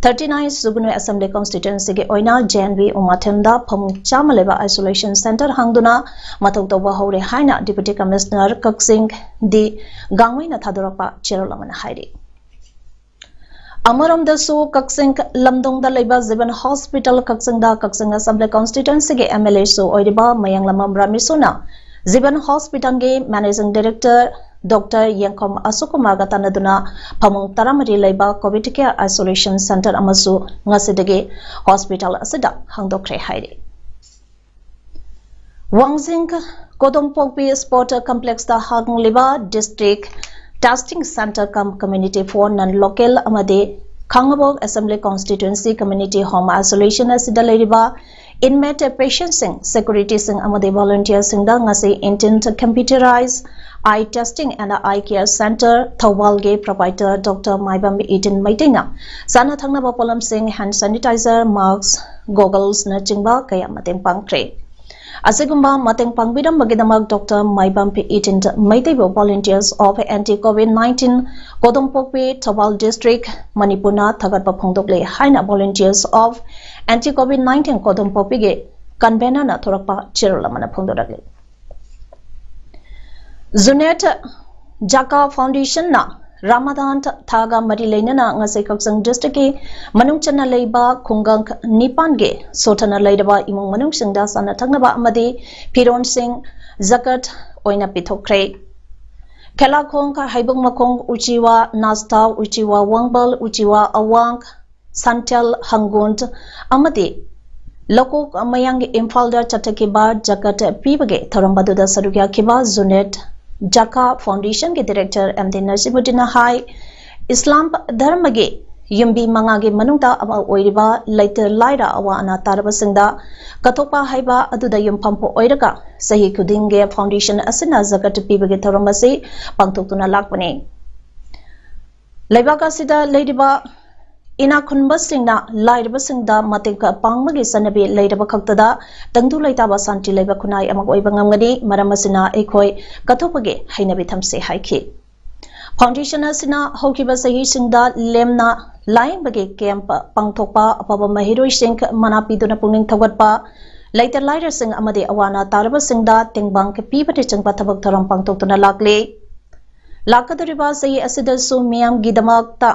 Thirty nine ꯁꯨꯒꯨꯅꯨ Assembly Constituencyꯒꯤ ꯑꯣꯏꯅ J N V ꯎꯃꯥꯊꯦꯜꯗ ꯐꯃꯨꯡ ꯆꯥꯝꯃ ꯂꯩꯕ isolation centre ꯍꯥꯡꯗꯨꯅ ꯃꯊꯧ ꯇꯧꯕ ꯍꯧꯔꯦ ꯍꯥꯏꯅ Deputy Commissioner ꯀꯛꯆꯤꯡ ꯗꯤ ꯒꯥꯡꯃꯩꯅ ꯊꯥꯗꯣꯔꯛꯄ ꯆꯦꯔꯣꯜ ꯑꯃꯅ ꯍꯥꯏꯔꯤ꯫ ꯑꯃꯔꯣꯝꯗꯁꯨ ꯀꯛꯆꯤꯡ ꯂꯝꯗꯣꯡꯗ ꯂꯩꯕ ꯖꯤꯕꯟ Hospital ꯀꯛꯆꯤꯡꯗ ꯀꯛꯆꯤꯡ Assembly Constituencyꯒꯤ M L Aꯁꯨ ꯑꯣꯏꯔꯤꯕ ꯃꯌꯥꯡꯂꯝꯕꯝ ꯔꯥꯃꯤꯁꯨꯅ ꯖꯤꯕꯟ Hospitalꯒꯤ Managing Director Doctor ꯌꯦꯡꯈꯣꯝ ꯑꯁꯣꯛꯀꯨꯃꯥꯔꯒ ꯇꯥꯟꯅꯗꯨꯅ ꯐꯃꯨꯡ ꯇꯔꯥꯃꯔꯤ ꯂꯩꯕ Covid Care Isolation Centre ꯑꯃꯁꯨ ꯉꯁꯤꯗꯒꯤ hospital ꯑꯁꯤꯗ ꯍꯥꯡꯗꯣꯛꯈ꯭ꯔꯦ ꯍꯥꯏꯔꯤ꯫ ꯋꯥꯡꯖꯤꯡ ꯀꯣꯗꯣꯝꯄꯣꯛꯄꯤ Sport Complexꯇ ꯍꯥꯡꯂꯤꯕ District Testing Centre cum Community for Non-Local ꯑꯃꯗꯤ ꯈꯥꯡꯉꯕꯣꯛ Assembly Constituency Community Home Isolation ꯑꯁꯤꯗ ꯂꯩꯔꯤꯕ inmate patientꯁꯤꯡ, securityꯁꯤꯡ ꯑꯃꯗꯤ volunteerꯁꯤꯡꯗ ꯉꯁꯤ Intent Computerized Eye Testing and Eye Care Centre ꯊꯧꯕꯥꯜꯒꯤ proprietor Doctor ꯃꯥꯏꯕꯝ ꯏꯇꯤꯟ ꯃꯩꯇꯩꯅ ꯆꯥꯅ ꯊꯛꯅꯕ ꯄꯣꯠꯂꯝꯁꯤꯡ, hand sanitizer, mask, gogglesꯅꯆꯤꯡꯕ ꯀꯌꯥ ꯃꯇꯦꯡ ꯄꯥꯡꯈ꯭ꯔꯦ꯫ ꯑꯁꯤꯒꯨꯝꯕ ꯃꯇꯦꯡ ꯄꯥꯡꯕꯤꯔꯝꯕꯒꯤꯗꯃꯛ ꯗꯣꯛꯇꯔ ꯃꯥꯏꯕꯝ ꯏꯇꯤꯟ ꯃꯩꯇꯩꯕꯨ Volunteers of Anti Covid nineteen ꯀꯣꯗꯣꯝꯄꯣꯛꯄꯤ, ꯊꯧꯕꯥꯜ District, ꯃꯅꯤꯄꯨꯔꯅ ꯊꯥꯒꯠꯄ ꯐꯣꯡꯗꯣꯛꯂꯦ ꯍꯥꯏꯅ Volunteers of Anti Covid nineteen ꯀꯣꯗꯣꯝꯄꯣꯛꯄꯤꯒꯤ convener ꯅ ꯊꯣꯔꯛꯄ ꯆꯦꯔꯣꯜ ꯑꯃꯅ ꯐꯣꯡꯗꯣꯔꯛꯂꯤ꯫ ꯖꯨꯅꯦꯠ ꯖꯥꯀꯥ Foundation ꯅ ꯔꯥꯃꯥꯗꯥꯟ ꯊꯥꯒ ꯃꯔꯤ ꯂꯩꯅꯅ ꯉꯁꯤ ꯀꯛꯆꯤꯡ District ꯀꯤ ꯃꯅꯨꯡ ꯆꯟꯅ ꯂꯩꯕ ꯈꯨꯡꯒꯪ ꯅꯤꯄꯥꯟꯒꯤ ꯁꯣꯊꯅ ꯂꯩꯔꯕ ꯏꯃꯨꯡ ꯃꯅꯨꯡꯁꯤꯡꯗ ꯆꯥꯅ ꯊꯛꯅꯕ ꯑꯃꯗꯤ ꯐꯤꯔꯣꯟꯁꯤꯡ ꯖꯀꯠ ꯑꯣꯏꯅ ꯄꯤꯊꯣꯛꯈ꯭ꯔꯦ꯫ ꯈꯦꯂꯥꯈꯣꯡ, ꯍꯩꯕꯨꯡ ꯃꯈꯣꯡ, ꯎꯆꯤꯋꯥ, ꯅꯥꯁꯇꯥꯎ, ꯎꯆꯤꯋꯥ ꯋꯥꯡꯕꯜ, ꯎꯆꯤꯋꯥ ꯑꯋꯥꯡ, ꯁꯟꯊꯦꯜ, ꯍꯪꯒꯨꯟ ꯑꯃꯗꯤ ꯂꯧꯀꯣꯛ ꯃꯌꯥꯡꯒꯤ ꯏꯝꯐꯥꯜꯗ ꯆꯠꯊꯈꯤꯕ ꯖꯀꯠ ꯄꯤꯕꯒꯤ ꯊꯧꯔꯝ ꯑꯗꯨꯗ ꯁꯔꯨꯛ ꯌꯥꯈꯤꯕ ꯖꯨꯅꯦꯠ ꯖꯥꯀꯥ Foundation ꯒꯤ Director ꯑꯦꯝ ꯗꯤ ꯅꯖꯤꯃꯨꯗꯤꯟꯅ ꯍꯥꯏ, ꯏꯁꯂꯥꯝ ꯙꯔꯃꯒꯤ ꯌꯨꯝꯕꯤ ꯃꯉꯥꯒꯤ ꯃꯅꯨꯡꯗ ꯑꯃ ꯑꯣꯏꯔꯤꯕ ꯂꯩꯇ ꯂꯥꯏꯔ ꯑꯋꯥ ꯑꯅꯥ ꯇꯥꯔꯕꯁꯤꯡꯗ ꯀꯠꯊꯣꯛꯄ ꯍꯥꯏꯕ ꯑꯗꯨꯗ ꯌꯨꯝꯐꯝ ꯑꯣꯏꯔꯒ ꯆꯍꯤ ꯈꯨꯗꯤꯡꯒꯤ Foundation ꯑꯁꯤꯅ ꯖꯀꯠ ꯄꯤꯕꯒꯤ ꯊꯧꯔꯝ ꯑꯁꯤ ꯄꯥꯡꯊꯣꯛꯇꯨꯅ ꯂꯥꯛꯄꯅꯤ꯫ ꯂꯩꯕꯥꯛ ꯑꯁꯤꯗ ꯂꯩꯔꯤꯕ ꯏꯅꯥꯛ ꯈꯨꯟꯕꯁꯤꯡꯅ ꯂꯥꯏꯔꯕꯁꯤꯡꯗ ꯃꯇꯦꯡ ꯄꯥꯡꯕꯒꯤ ꯆꯠꯅꯕꯤ ꯂꯩꯔꯕ ꯈꯛꯇꯗ ꯇꯪꯗꯨ ꯂꯩꯇꯥꯕ ꯁꯥꯟꯇꯤ ꯂꯩꯕ ꯈꯨꯟꯅꯥꯏ ꯑꯃ ꯑꯣꯏꯕ ꯉꯝꯒꯅꯤ꯫ ꯃꯔꯝ ꯑꯁꯤꯅ ꯑꯩꯈꯣꯏ ꯀꯠꯊꯣꯛꯄꯒꯤ ꯍꯩꯅꯕꯤ ꯊꯝꯁꯤ ꯍꯥꯏꯈꯤ꯫ Foundation ꯑꯁꯤꯅ ꯍꯧꯈꯤꯕ ꯆꯍꯤꯁꯤꯡꯗ ꯂꯦꯝꯅ ꯂꯥꯌꯦꯡꯕꯒꯤ camp ꯄꯥꯡꯊꯣꯛꯄ, ꯑꯐꯕ ꯃꯍꯩꯔꯣꯏꯁꯤꯡ ꯃꯅꯥ ꯄꯤꯗꯨꯅ ꯄꯨꯛꯅꯤꯡ ꯊꯧꯒꯠꯄ, ꯂꯩꯇ ꯂꯥꯏꯔꯁꯤꯡ ꯑꯃꯗꯤ ꯑꯋꯥ ꯑꯅꯥ ꯇꯥꯔꯕꯁꯤꯡꯗ ꯇꯦꯡꯕꯥꯡ ꯄꯤꯕꯅꯆꯤꯡꯕ ꯊꯕꯛ ꯊꯧꯔꯝ ꯄꯥꯡꯊꯣꯛꯇꯨꯅ ꯂꯥꯛꯂꯤ꯫ ꯂꯥꯛꯀꯗꯧꯔꯤꯕ ꯆꯍꯤ ꯑꯁꯤꯗꯁꯨ ꯃꯤꯌꯥꯝꯒꯤꯗꯃꯛꯇ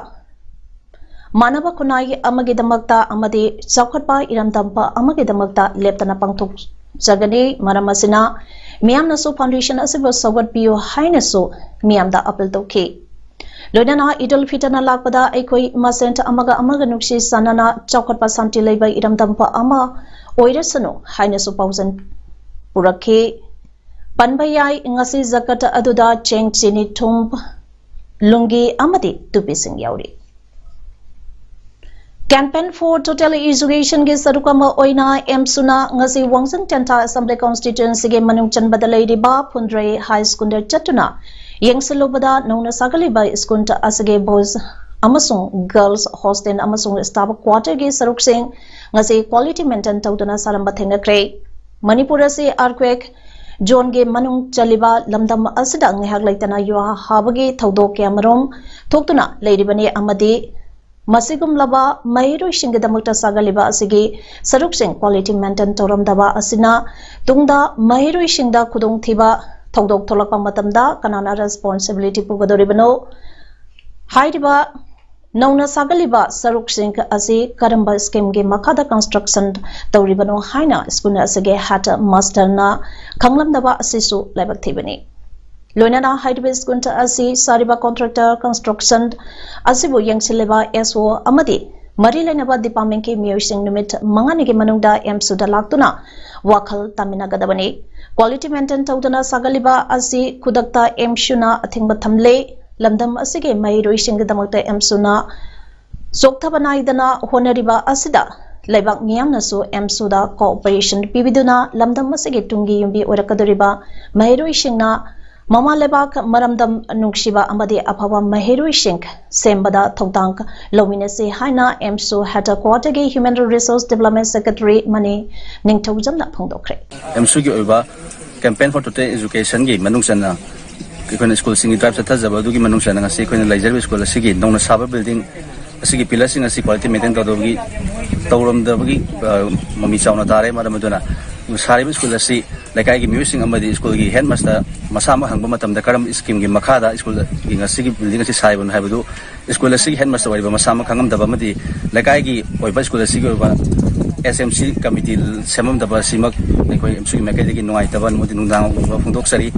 ꯃꯥꯟꯅꯕ ꯈꯨꯟꯅꯥꯏ ꯑꯃꯒꯤꯗꯃꯛꯇ ꯑꯃꯗꯤ ꯆꯥꯎꯈꯠꯄ ꯏꯔꯝꯗꯝ ꯑꯃꯒꯤꯗꯃꯛꯇ ꯂꯦꯞꯇꯅ ꯄꯥꯡꯊꯣꯛꯆꯒꯅꯤ꯫ ꯃꯔꯝ ꯑꯁꯤꯅ ꯃꯤꯌꯥꯝꯅꯁꯨ Foundation ꯑꯁꯤꯕꯨ ꯁꯧꯒꯠꯄꯤꯌꯨ ꯍꯥꯏꯅꯁꯨ ꯃꯤꯌꯥꯝꯗ appeal ꯇꯧꯈꯤ꯫ ꯂꯣꯏꯅꯅ ꯏꯗꯨꯜ ꯐꯤꯇꯔꯅ ꯂꯥꯛꯄꯗ ꯑꯩꯈꯣꯏ ꯃꯁꯦꯟ ꯑꯃꯒ ꯑꯃꯒ ꯅꯨꯡꯁꯤ ꯆꯥꯟꯅꯅ ꯆꯥꯎꯈꯠꯄ ꯁꯥꯟꯇꯤ ꯂꯩꯕ ꯏꯔꯝꯗꯝ ꯑꯃ ꯑꯣꯏꯔꯁꯅꯨ ꯍꯥꯏꯅꯁꯨ ꯄꯥꯎꯖꯦꯜ ꯄꯨꯔꯛꯈꯤ꯫ ꯄꯟꯕ ꯌꯥꯏ, ꯉꯁꯤ ꯖꯀꯠ ꯑꯗꯨꯗ ꯆꯦꯡ, ꯆꯤꯅꯤ, ꯊꯨꯝ, ꯂꯨꯡꯒꯤ ꯑꯃꯗꯤ ꯇꯨꯄꯤꯁꯤꯡ ꯌꯥꯎꯔꯤ꯫ Campaign for Total Education ꯒꯤ ꯁꯔꯨꯛ ꯑꯃ ꯑꯣꯏꯅ ꯑꯦꯝꯁꯨꯅ ꯉꯁꯤ ꯋꯥꯡꯖꯤꯡ ꯇꯦꯟꯊꯥ Assembly Constituency ꯒꯤ ꯃꯅꯨꯡ ꯆꯟꯕꯗ ꯂꯩꯔꯤꯕ ꯐꯨꯟꯗ꯭ꯔꯩ High School ꯗ ꯆꯠꯇꯨꯅ ꯌꯦꯡꯁꯤꯜꯂꯨꯕꯗ ꯅꯧꯅ ꯁꯥꯒꯠꯂꯤꯕ school ꯑꯁꯤꯒꯤ boys ꯑꯃꯁꯨꯡ girls hostel ꯑꯃꯁꯨꯡ staff quarter ꯒꯤ ꯁꯔꯨꯛꯁꯤꯡ ꯉꯁꯤ quality maintain ꯇꯧꯗꯨꯅ ꯁꯥꯔꯝꯕ ꯊꯦꯡꯅꯈ꯭ꯔꯦ꯫ ꯃꯅꯤꯄꯨꯔ ꯑꯁꯤ ꯑꯥꯔꯀ꯭ꯋꯦꯛ ꯖꯣꯟꯒꯤ ꯃꯅꯨꯡ ꯆꯜꯂꯤꯕ ꯂꯝꯗꯝ ꯑꯁꯤꯗ ꯉꯥꯏꯍꯥꯛ ꯂꯩꯇꯅ ꯌꯨꯍꯥ ꯍꯥꯕꯒꯤ ꯊꯧꯗꯣꯛ ꯀꯌꯥꯃꯔꯨꯝ ꯊꯣꯛꯇꯨꯅ ꯂꯩꯔꯤꯕꯅꯤ ꯑꯃꯗꯤ ꯃꯁꯤꯒꯨꯝꯂꯕ ꯃꯍꯩꯔꯣꯏꯁꯤꯡꯒꯤꯗꯃꯛꯇ ꯁꯥꯒꯠꯂꯤꯕ ꯑꯁꯤꯒꯤ ꯁꯔꯨꯛꯁꯤꯡ quality maintain ꯇꯧꯔꯝꯗꯕ ꯑꯁꯤꯅ ꯇꯨꯡꯗ ꯃꯍꯩꯔꯣꯏꯁꯤꯡꯗ ꯈꯨꯗꯣꯡꯊꯤꯕ ꯊꯧꯗꯣꯛ ꯊꯣꯛꯂꯛꯄ ꯃꯇꯝꯗ ꯀꯅꯥꯅ responsibility ꯄꯨꯒꯗꯧꯔꯤꯕꯅꯣ? ꯍꯥꯏꯔꯤꯕ ꯅꯧꯅ ꯁꯥꯒꯠꯂꯤꯕ ꯁꯔꯨꯛꯁꯤꯡ ꯑꯁꯤ ꯀꯔꯝꯕ scheme ꯒꯤ ꯃꯈꯥꯗ construction ꯇꯧꯔꯤꯕꯅꯣ ꯍꯥꯏꯅ ꯁ꯭ꯀꯨꯜ ꯑꯁꯤꯒꯤ head master ꯅ ꯈꯪꯂꯝꯗꯕ ꯑꯁꯤꯁꯨ ꯂꯥꯏꯕꯛ ꯊꯤꯕꯅꯤ꯫ ꯂꯣꯏꯅꯅ ꯍꯥꯏꯔꯤꯕ ꯁ꯭ꯀꯨꯜ ꯑꯁꯤ ꯁꯥꯔꯤꯕ contractor construction ꯑꯁꯤꯕꯨ ꯌꯦꯡꯁꯤꯜꯂꯤꯕ S O ꯑꯃꯗꯤ ꯃꯔꯤ ꯂꯩꯅꯕ department ꯀꯤ ꯃꯤꯑꯣꯏꯁꯤꯡ ꯅꯨꯃꯤꯠ ꯃꯉꯥꯅꯤꯒꯤ ꯃꯅꯨꯡꯗ ꯑꯦꯝꯁꯨꯗ ꯂꯥꯛꯇꯨꯅ ꯋꯥꯈꯜ ꯇꯥꯃꯤꯟꯅꯒꯗꯕꯅꯤ꯫ Quality maintain ꯇꯧꯗꯅ ꯁꯥꯒꯠꯂꯤꯕ ꯑꯁꯤ ꯈꯨꯗꯛꯇ ꯑꯦꯝꯁꯨꯅ ꯑꯊꯤꯡꯕ ꯊꯝꯂꯦ꯫ ꯂꯝꯗꯝ ꯑꯁꯤꯒꯤ ꯃꯍꯩꯔꯣꯏꯁꯤꯡꯒꯤꯗꯃꯛꯇ ꯑꯦꯝꯁꯨꯅ ꯆꯣꯛꯊꯕ ꯅꯥꯏꯗꯅ ꯍꯣꯠꯅꯔꯤꯕ ꯑꯁꯤꯗ ꯂꯩꯕꯥꯛ ꯃꯤꯌꯥꯝꯅꯁꯨ ꯑꯦꯝꯁꯨꯗ cooperation ꯄꯤꯕꯤꯗꯨꯅ ꯂꯝꯗꯝ ꯑꯁꯤꯒꯤ ꯇꯨꯡꯒꯤ ꯌꯨꯝꯕꯤ ꯑꯣꯏꯔꯛꯀꯗꯧꯔꯤꯕ ꯃꯍꯩꯔꯣꯏꯁꯤꯡꯅ ꯃꯃꯥ ꯂꯩꯕꯥꯛ ꯃꯔꯝꯗꯝ ꯅꯨꯡꯁꯤꯕ ꯑꯃꯗꯤ ꯑꯐꯕ ꯃꯍꯩꯔꯣꯏꯁꯤꯡ ꯁꯦꯝꯕꯗ ꯊꯧꯗꯥꯡ ꯂꯧꯃꯤꯟꯅꯁꯤ ꯍꯥꯏꯅ ꯑꯦꯝꯁꯨ headquarter ꯒꯤ human resource development secretary Mani ꯅꯤꯡꯊꯧꯖꯝꯅ ꯐꯣꯡꯗꯣꯛꯈ꯭ꯔꯦ꯫ ꯑꯦꯝꯁꯨꯒꯤ ꯑꯣꯏꯕ campaign for total education ꯒꯤ ꯃꯅꯨꯡ ꯆꯟꯅ ꯑꯩꯈꯣꯏꯅ ꯁ꯭ꯀꯨꯜꯁꯤꯡꯒꯤ drive ꯆꯠꯊꯖꯕ ꯑꯗꯨꯒꯤ ꯃꯅꯨꯡ ꯆꯟꯅ ꯉꯁꯤ ꯑꯩꯈꯣꯏꯅ ꯂꯩꯖꯔꯤꯕ ꯁ꯭ꯀꯨꯜ ꯑꯁꯤꯒꯤ ꯅꯧꯅ ꯁꯥꯕ building ꯑꯁꯤꯒꯤ pillar ꯁꯤꯡ ꯑꯁꯤ quality maintain ꯇꯧꯗꯕꯒꯤ ꯇꯧꯔꯝꯗꯕꯒꯤ ꯑ, ꯃꯃꯤ ꯆꯥꯎꯅ ꯇꯥꯔꯦ꯫ ꯃꯔꯝ ꯑꯗꯨꯅ ꯁꯥꯔꯤꯕ ꯁ꯭ꯀꯨꯜ ꯑꯁꯤ ꯂꯩꯀꯥꯏꯒꯤ ꯃꯤꯑꯣꯏꯁꯤꯡ ꯑꯃꯗꯤ ꯁ꯭ꯀꯨꯜꯒꯤ head master ꯃꯁꯥꯃꯛ ꯍꯪꯕ ꯃꯇꯝꯗ ꯀꯔꯝꯕ scheme ꯒꯤ ꯃꯈꯥꯗ ꯁ꯭ꯀꯨꯜꯒꯤ ꯉꯁꯤꯒꯤ building ꯑꯁꯤ ꯁꯥꯔꯤꯕꯅꯣ ꯍꯥꯏꯕꯗꯨ ꯁ꯭ꯀꯨꯜ ꯑꯁꯤꯒꯤ head master ꯑꯣꯏꯔꯤꯕ ꯃꯁꯥꯃꯛ ꯈꯪꯉꯝꯗꯕ ꯑꯃꯗꯤ ꯂꯩꯀꯥꯏꯒꯤ ꯑꯣꯏꯕ ꯁ꯭ꯀꯨꯜ ꯑꯁꯤꯒꯤ ꯑꯣꯏꯕ S M C committee ꯁꯦꯝꯃꯝꯗꯕ ꯑꯁꯤꯃꯛ ꯑꯩꯈꯣꯏ ꯑꯦꯝꯁꯨꯒꯤ ꯃꯥꯏꯀꯩꯗꯒꯤ ꯅꯨꯡꯉꯥꯏꯇꯕ ꯑꯃꯗꯤ ꯅꯨꯡꯗꯥꯡ ꯐꯣꯡꯗꯣꯛꯆꯔꯤ꯫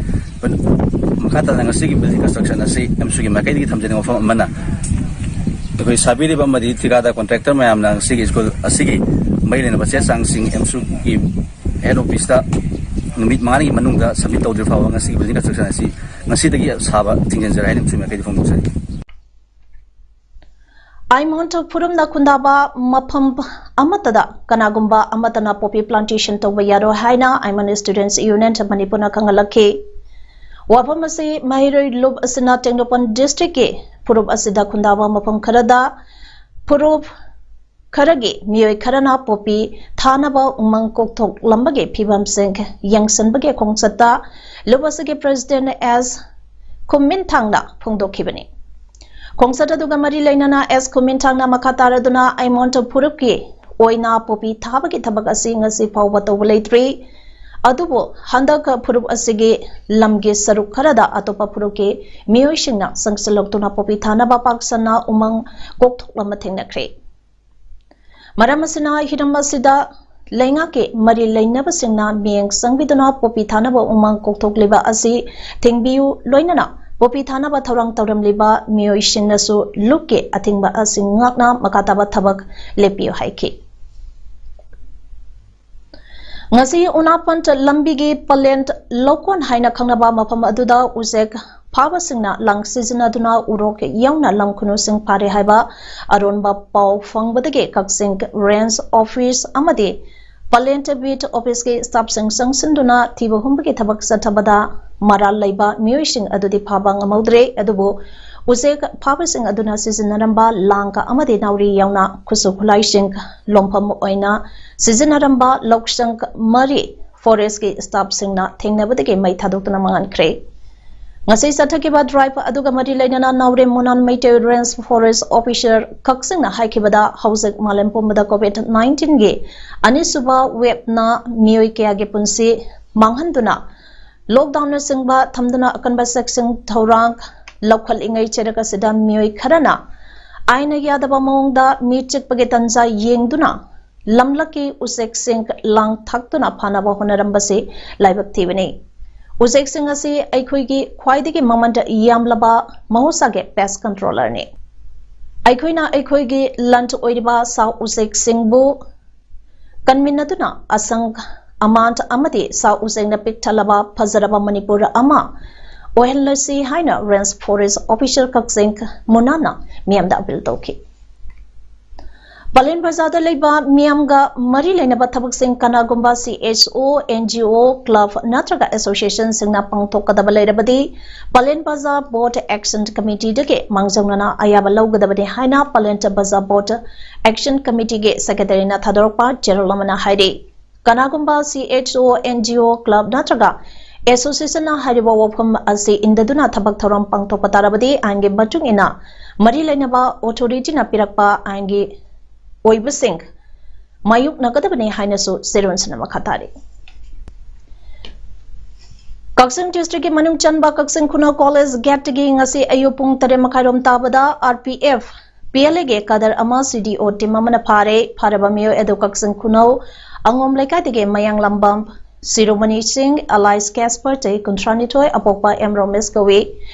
ꯃꯈꯥ ꯇꯥꯅ ꯉꯁꯤꯒꯤ building construction ꯑꯁꯤ ꯑꯦꯝꯁꯨꯒꯤ ꯃꯥꯏꯀꯩꯗꯒꯤ ꯊꯝꯖꯅꯤꯡꯕ ꯋꯥꯐꯝ ꯑꯃꯅ ꯑꯩꯈꯣꯏ ꯁꯥꯕꯤꯔꯤꯕ ꯑꯃꯗꯤ ꯊꯤꯀꯥꯗꯥꯔ contractor ꯃꯌꯥꯝꯅ ꯉꯁꯤꯒꯤ ꯁ꯭ꯀꯨꯜ ꯑꯁꯤꯒꯤ ꯃꯔꯤ ꯂꯩꯅꯕ ꯆꯦ ꯆꯥꯡꯁꯤꯡ ꯑꯦꯝꯁꯨꯒꯤ head office ꯇ ꯅꯨꯃꯤꯠ ꯃꯉꯥꯅꯤꯒꯤ ꯃꯅꯨꯡꯗ submit ꯇꯧꯗ꯭ꯔꯤ ꯐꯥꯎꯕ ꯉꯁꯤꯒꯤ building construction ꯑꯁꯤ ꯉꯁꯤꯗꯒꯤ ꯁꯥꯕ ꯊꯤꯡꯖꯤꯟꯖꯔꯦ ꯍꯥꯏꯅ ꯑꯦꯝꯁꯨꯒꯤ ꯃꯥꯏꯀꯩꯗꯒꯤ ꯐꯣꯡꯗꯣꯛꯆꯔꯤ꯫ ꯑꯥꯏꯃꯣꯟ ꯐꯨꯔꯨꯝꯅ ꯈꯨꯟꯗꯥꯕ ꯃꯐꯝ ꯑꯃꯠꯇꯗ ꯀꯅꯥꯒꯨꯝꯕ ꯑꯃꯠꯇꯅ poppy plantation ꯇꯧꯕ ꯌꯥꯔꯣꯏ ꯍꯥꯏꯅ ꯑꯥꯏꯃꯣꯟ Students Union ꯃꯅꯤꯄꯨꯔꯅ ꯈꯪꯍꯜꯂꯛꯈꯤ꯫ ꯋꯥꯐꯝ ꯑꯁꯤ ꯃꯍꯩꯔꯣꯏ ꯂꯨꯞ ꯑꯁꯤꯅ ꯇꯦꯡꯅꯧꯄꯜ district ꯀꯤ ꯐꯨꯔꯨꯞ ꯑꯁꯤꯗ ꯈꯨꯟꯗꯥꯕ ꯃꯐꯝ ꯈꯔꯗ ꯐꯨꯔꯨꯞ ꯈꯔꯒꯤ ꯃꯤꯑꯣꯏ ꯈꯔꯅ ꯄꯣꯄꯤ ꯊꯥꯅꯕ ꯎꯃꯪ ꯀꯣꯛꯊꯣꯛꯂꯝꯕꯒꯤ ꯐꯤꯕꯝꯁꯤꯡ ꯌꯦꯡꯁꯤꯟꯕꯒꯤ ꯈꯣꯡꯆꯠꯇ ꯂꯨꯞ ꯑꯁꯤꯒꯤ President S ꯈꯨꯃꯤꯟꯊꯥꯡꯅ ꯐꯣꯡꯗꯣꯛꯈꯤꯕꯅꯤ꯫ ꯈꯣꯡꯆꯠ ꯑꯗꯨꯒ ꯃꯔꯤ ꯂꯩꯅꯅ S ꯈꯨꯃꯤꯟꯊꯥꯡꯅ ꯃꯈꯥ ꯇꯥꯔꯗꯨꯅ ꯑꯥꯏꯃꯣꯟ ꯐꯨꯔꯨꯞꯀꯤ ꯑꯣꯏꯅ ꯄꯣꯄꯤ ꯊꯥꯕꯒꯤ ꯊꯕꯛ ꯑꯁꯤ ꯉꯁꯤ ꯐꯥꯎꯕ ꯇꯧꯕ ꯂꯩꯇ꯭ꯔꯤ꯫ ꯑꯗꯨꯕꯨ ꯍꯟꯗꯛ ꯐꯨꯔꯨꯞ ꯑꯁꯤꯒꯤ ꯂꯝꯒꯤ ꯁꯔꯨꯛ ꯈꯔꯗ ꯑꯇꯣꯞꯄ ꯐꯨꯔꯨꯞꯀꯤ ꯃꯤꯑꯣꯏꯁꯤꯡꯅ ꯆꯪꯁꯤꯜꯂꯛꯇꯨꯅ ꯄꯣꯄꯤ ꯊꯥꯅꯕ ꯄꯥꯛ ꯁꯟꯅ ꯎꯃꯪ ꯀꯣꯛꯊꯣꯛꯂꯝꯕ ꯊꯦꯡꯅꯈ꯭ꯔꯦ꯫ ꯃꯔꯝ ꯑꯁꯤꯅ ꯍꯤꯔꯝ ꯑꯁꯤꯗ ꯂꯩꯉꯥꯛꯀꯤ ꯃꯔꯤ ꯂꯩꯅꯕꯁꯤꯡꯅ ꯃꯤꯠꯌꯦꯡ ꯆꯪꯕꯤꯗꯨꯅ ꯄꯣꯄꯤ ꯊꯥꯅꯕ ꯎꯃꯪ ꯀꯣꯛꯊꯣꯛꯂꯤꯕ ꯑꯁꯤ ꯊꯤꯡꯕꯤꯌꯨ, ꯂꯣꯏꯅꯅ ꯄꯣꯄꯤ ꯊꯥꯅꯕ ꯊꯧꯔꯥꯡ ꯇꯧꯔꯝꯂꯤꯕ ꯃꯤꯑꯣꯏꯁꯤꯡꯅꯁꯨ ꯂꯨꯞꯀꯤ ꯑꯊꯤꯡꯕ ꯑꯁꯤ ꯉꯥꯛꯅ ꯃꯈꯥ ꯇꯥꯕ ꯊꯕꯛ ꯂꯦꯞꯄꯤꯌꯨ ꯍꯥꯏꯈꯤ꯫ ꯉꯁꯤ ꯎꯅꯥꯄꯟ ꯂꯝꯕꯤꯒꯤ ꯄꯂꯦꯟ ꯂꯧꯀꯣꯟ ꯍꯥꯏꯅ ꯈꯪꯅꯕ ꯃꯐꯝ ꯑꯗꯨꯗ ꯎꯆꯦꯛ ꯐꯥꯕꯁꯤꯡꯅ ꯂꯥꯡ ꯁꯤꯖꯤꯟꯅꯗꯨꯅ ꯎꯔꯣꯛ ꯌꯧꯅ ꯂꯝ ꯈꯨꯅꯨꯁꯤꯡ ꯐꯥꯔꯦ ꯍꯥꯏꯕ ꯑꯔꯣꯟꯕ ꯄꯥꯎ ꯐꯪꯕꯗꯒꯤ ꯀꯛꯆꯤꯡ ꯔꯦꯟꯖ ꯑꯣꯐꯤꯁ ꯑꯃꯗꯤ ꯄꯂꯦꯟ ꯕꯤꯠ ꯑꯣꯐꯤꯁꯀꯤ ꯁ꯭ꯇꯥꯐꯁꯤꯡ ꯆꯪꯁꯤꯟꯗꯨꯅ ꯊꯤꯕ ꯍꯨꯝꯕꯒꯤ ꯊꯕꯛ ꯆꯠꯊꯕꯗ ꯃꯔꯥꯜ ꯂꯩꯕ ꯃꯤꯑꯣꯏꯁꯤꯡ ꯑꯗꯨꯗꯤ ꯐꯥꯕ ꯉꯝꯍꯧꯗ꯭ꯔꯦ꯫ ꯑꯗꯨꯕꯨ ꯎꯆꯦꯛ ꯐꯥꯕꯁꯤꯡ ꯑꯗꯨꯅ ꯁꯤꯖꯤꯟꯅꯔꯝꯕ ꯂꯥꯡ ꯑꯃꯗꯤ ꯅꯥꯎꯔꯤ ꯌꯥꯎꯅ ꯈꯨꯠꯁꯨ ꯈꯨꯠꯂꯥꯏꯁꯤꯡ ꯂꯣꯝꯐꯝ ꯑꯣꯏꯅ ꯁꯤꯖꯤꯟꯅꯔꯝꯕ ꯂꯧꯁꯪ ꯃꯔꯤ ꯐꯣꯔꯦꯁ꯭ꯠꯀꯤ ꯁ꯭ꯇꯥꯐꯁꯤꯡꯅ ꯊꯦꯡꯅꯕꯗꯒꯤ ꯃꯩ ꯊꯥꯗꯣꯛꯇꯨꯅ ꯃꯥꯡꯍꯟꯈ꯭ꯔꯦ꯫ ꯉꯁꯤ ꯆꯠꯊꯈꯤꯕ ꯗ꯭ꯔꯥꯏꯚ ꯑꯗꯨꯒ ꯃꯔꯤ ꯂꯩꯅꯅ ꯅꯥꯎꯔꯦꯝ ꯃꯨꯅꯥꯟ ꯃꯩꯇꯩ ꯔꯦꯟꯖ ꯐꯣꯔꯦꯁ꯭ꯠ ꯑꯣꯐꯤꯁꯔ ꯀꯛꯆꯤꯡꯅ ꯍꯥꯏꯈꯤꯕꯗ, ꯍꯧꯖꯤꯛ ꯃꯥꯂꯦꯝ ꯄꯨꯝꯕꯗ ꯀꯣꯚꯤꯗ ꯅꯥꯏꯟꯇꯤꯟꯒꯤ ꯑꯅꯤꯁꯨꯕ ꯋꯦꯕꯅ ꯃꯤꯑꯣꯏ ꯀꯌꯥꯒꯤ ꯄꯨꯟꯁꯤ ꯃꯥꯡꯍꯟꯗꯨꯅ, ꯂꯣꯛꯗꯥꯎꯟꯅꯆꯤꯡꯕ ꯊꯝꯗꯨꯅ ꯑꯀꯟꯕ ꯆꯦꯛꯁꯤꯟ ꯊꯧꯔꯥꯡ ꯂꯧꯈꯠꯂꯤꯉꯩ ꯆꯩꯔꯛ ꯑꯁꯤꯗ ꯃꯤꯑꯣꯏ ꯈꯔꯅ ꯑꯥꯏꯟꯅ ꯌꯥꯗꯕ ꯃꯑꯣꯡꯗ ꯃꯤ ꯆꯤꯛꯄꯒꯤ ꯇꯟꯖꯥ ꯌꯦꯡꯗꯨꯅ ꯂꯝꯂꯛꯀꯤ ꯎꯆꯦꯛꯁꯤꯡ ꯂꯥꯡ ꯊꯥꯛꯇꯨꯅ ꯐꯥꯅꯕ ꯍꯣꯠꯅꯔꯝꯕꯁꯤ ꯂꯥꯏꯕꯛ ꯊꯤꯕꯅꯤ꯫ ꯎꯆꯦꯛꯁꯤꯡ ꯑꯁꯤ ꯑꯩꯈꯣꯏꯒꯤ ꯈ꯭ꯋꯥꯏꯗꯒꯤ ꯃꯃꯜ ꯌꯥꯝꯂꯕ ꯃꯍꯧꯁꯥꯒꯤ ꯄꯦꯁ꯭ꯠ ꯀꯟꯇ꯭ꯔꯣꯂꯔꯅꯤ꯫ ꯑꯩꯈꯣꯏꯅ ꯑꯩꯈꯣꯏꯒꯤ ꯂꯟ ꯑꯣꯏꯔꯤꯕ ꯁꯥ ꯎꯆꯦꯛꯁꯤꯡꯕꯨ ꯀꯟꯃꯤꯟꯅꯗꯨꯅ ꯑꯁꯪ ꯑꯃꯥꯟ ꯑꯃꯗꯤ ꯁꯥ ꯎꯆꯦꯛꯅ ꯄꯤꯛ ꯊꯜꯂꯕ ꯐꯖꯔꯕ ꯃꯅꯤꯄꯨꯔ ꯑꯃ ꯑꯣꯏꯍꯜꯂꯁꯤ ꯍꯥꯏꯅ ꯔꯦꯟꯖ ꯐꯣꯔꯦꯁ꯭ꯠ ꯑꯣꯐꯤꯁꯔ ꯀꯛꯆꯤꯡ ꯃꯨꯅꯥꯟꯅ ꯃꯤꯌꯥꯝꯗ ꯑꯄꯤꯜ ꯇꯧꯈꯤ꯫ ꯄꯂꯦꯟ ꯕꯖꯥꯔꯗ ꯂꯩꯕ ꯃꯤꯌꯥꯝꯒ ꯃꯔꯤ ꯂꯩꯅꯕ ꯊꯕꯛꯁꯤꯡ ꯀꯅꯥꯒꯨꯝꯕ C H O, N G O, club ꯅꯠꯇ꯭ꯔꯒ associationꯁꯤꯡꯅ ꯄꯥꯡꯊꯣꯛꯀꯗꯕ ꯂꯩꯔꯕꯗꯤ, ꯄꯂꯦꯟ ꯕꯖꯥꯔ Board Action Committeeꯗꯒꯤ ꯃꯥꯡꯖꯧꯅꯅ ꯑꯌꯥꯕ ꯂꯧꯒꯗꯕꯅꯤ ꯍꯥꯏꯅ ꯄꯂꯦꯟ ꯕꯖꯥꯔ Board Action Committeeꯒꯤ secretaryꯅ ꯊꯥꯗꯣꯔꯛꯄ ꯆꯦꯔꯣꯜ ꯑꯃꯅ ꯍꯥꯏꯔꯤ꯫ ꯀꯅꯥꯒꯨꯝꯕ C H O, N G O, club ꯅꯠꯇ꯭ꯔꯒ associationꯅ ꯍꯥꯏꯔꯤꯕ ꯋꯥꯐꯝ ꯑꯁꯤ ꯏꯟꯗꯗꯨꯅ ꯊꯕꯛ ꯊꯧꯔꯝ ꯄꯥꯡꯊꯣꯛꯄ ꯇꯥꯔꯕꯗꯤ, ꯑꯥꯏꯟꯒꯤ ꯃꯇꯨꯡ ꯏꯟꯅ ꯃꯔꯤ ꯂꯩꯅꯕ authorityꯅ ꯄꯤꯔꯛꯄ ꯑꯥꯏꯟꯒꯤ ꯑꯣꯏꯕꯁꯤꯡ ꯃꯥꯌꯣꯛꯅꯒꯗꯕꯅꯤ ꯍꯥꯏꯅꯁꯨ ꯆꯦꯔꯣꯜꯁꯤꯅ ꯃꯈꯥ ꯇꯥꯔꯤ꯫ ꯀꯛꯆꯤꯡ districtꯀꯤ ꯃꯅꯨꯡ ꯆꯟꯕ ꯀꯛꯆꯤꯡ ꯈꯨꯅꯧ college gateꯇꯒꯤ ꯉꯁꯤ ꯑꯌꯨꯛ ꯄꯨꯡ ꯇꯔꯦꯠ ꯃꯈꯥꯏꯔꯣꯝ ꯇꯥꯕꯗ R P F, P L Aꯒꯤ cadre ꯑꯃ C D O team ꯑꯃꯅ ꯐꯥꯔꯦ꯫ ꯐꯥꯔꯕ ꯃꯤꯑꯣꯏ ꯑꯗꯨ ꯀꯛꯆꯤꯡ ꯈꯨꯅꯧ ꯑꯉꯣꯝ ꯂꯩꯀꯥꯏꯗꯒꯤ ꯃꯌꯥꯡꯂꯝꯕꯝ ꯁꯤꯔꯣꯃꯅꯤ ꯁꯤꯡ, alias ꯀꯦꯁꯄꯔ, ꯆꯍꯤ ꯀꯨꯟꯊ꯭ꯔꯥꯅꯤꯊꯣꯏ, ꯑꯄꯣꯛꯄ ꯑꯦꯝ ꯔꯣꯃꯦꯁ ꯀꯧꯏ꯫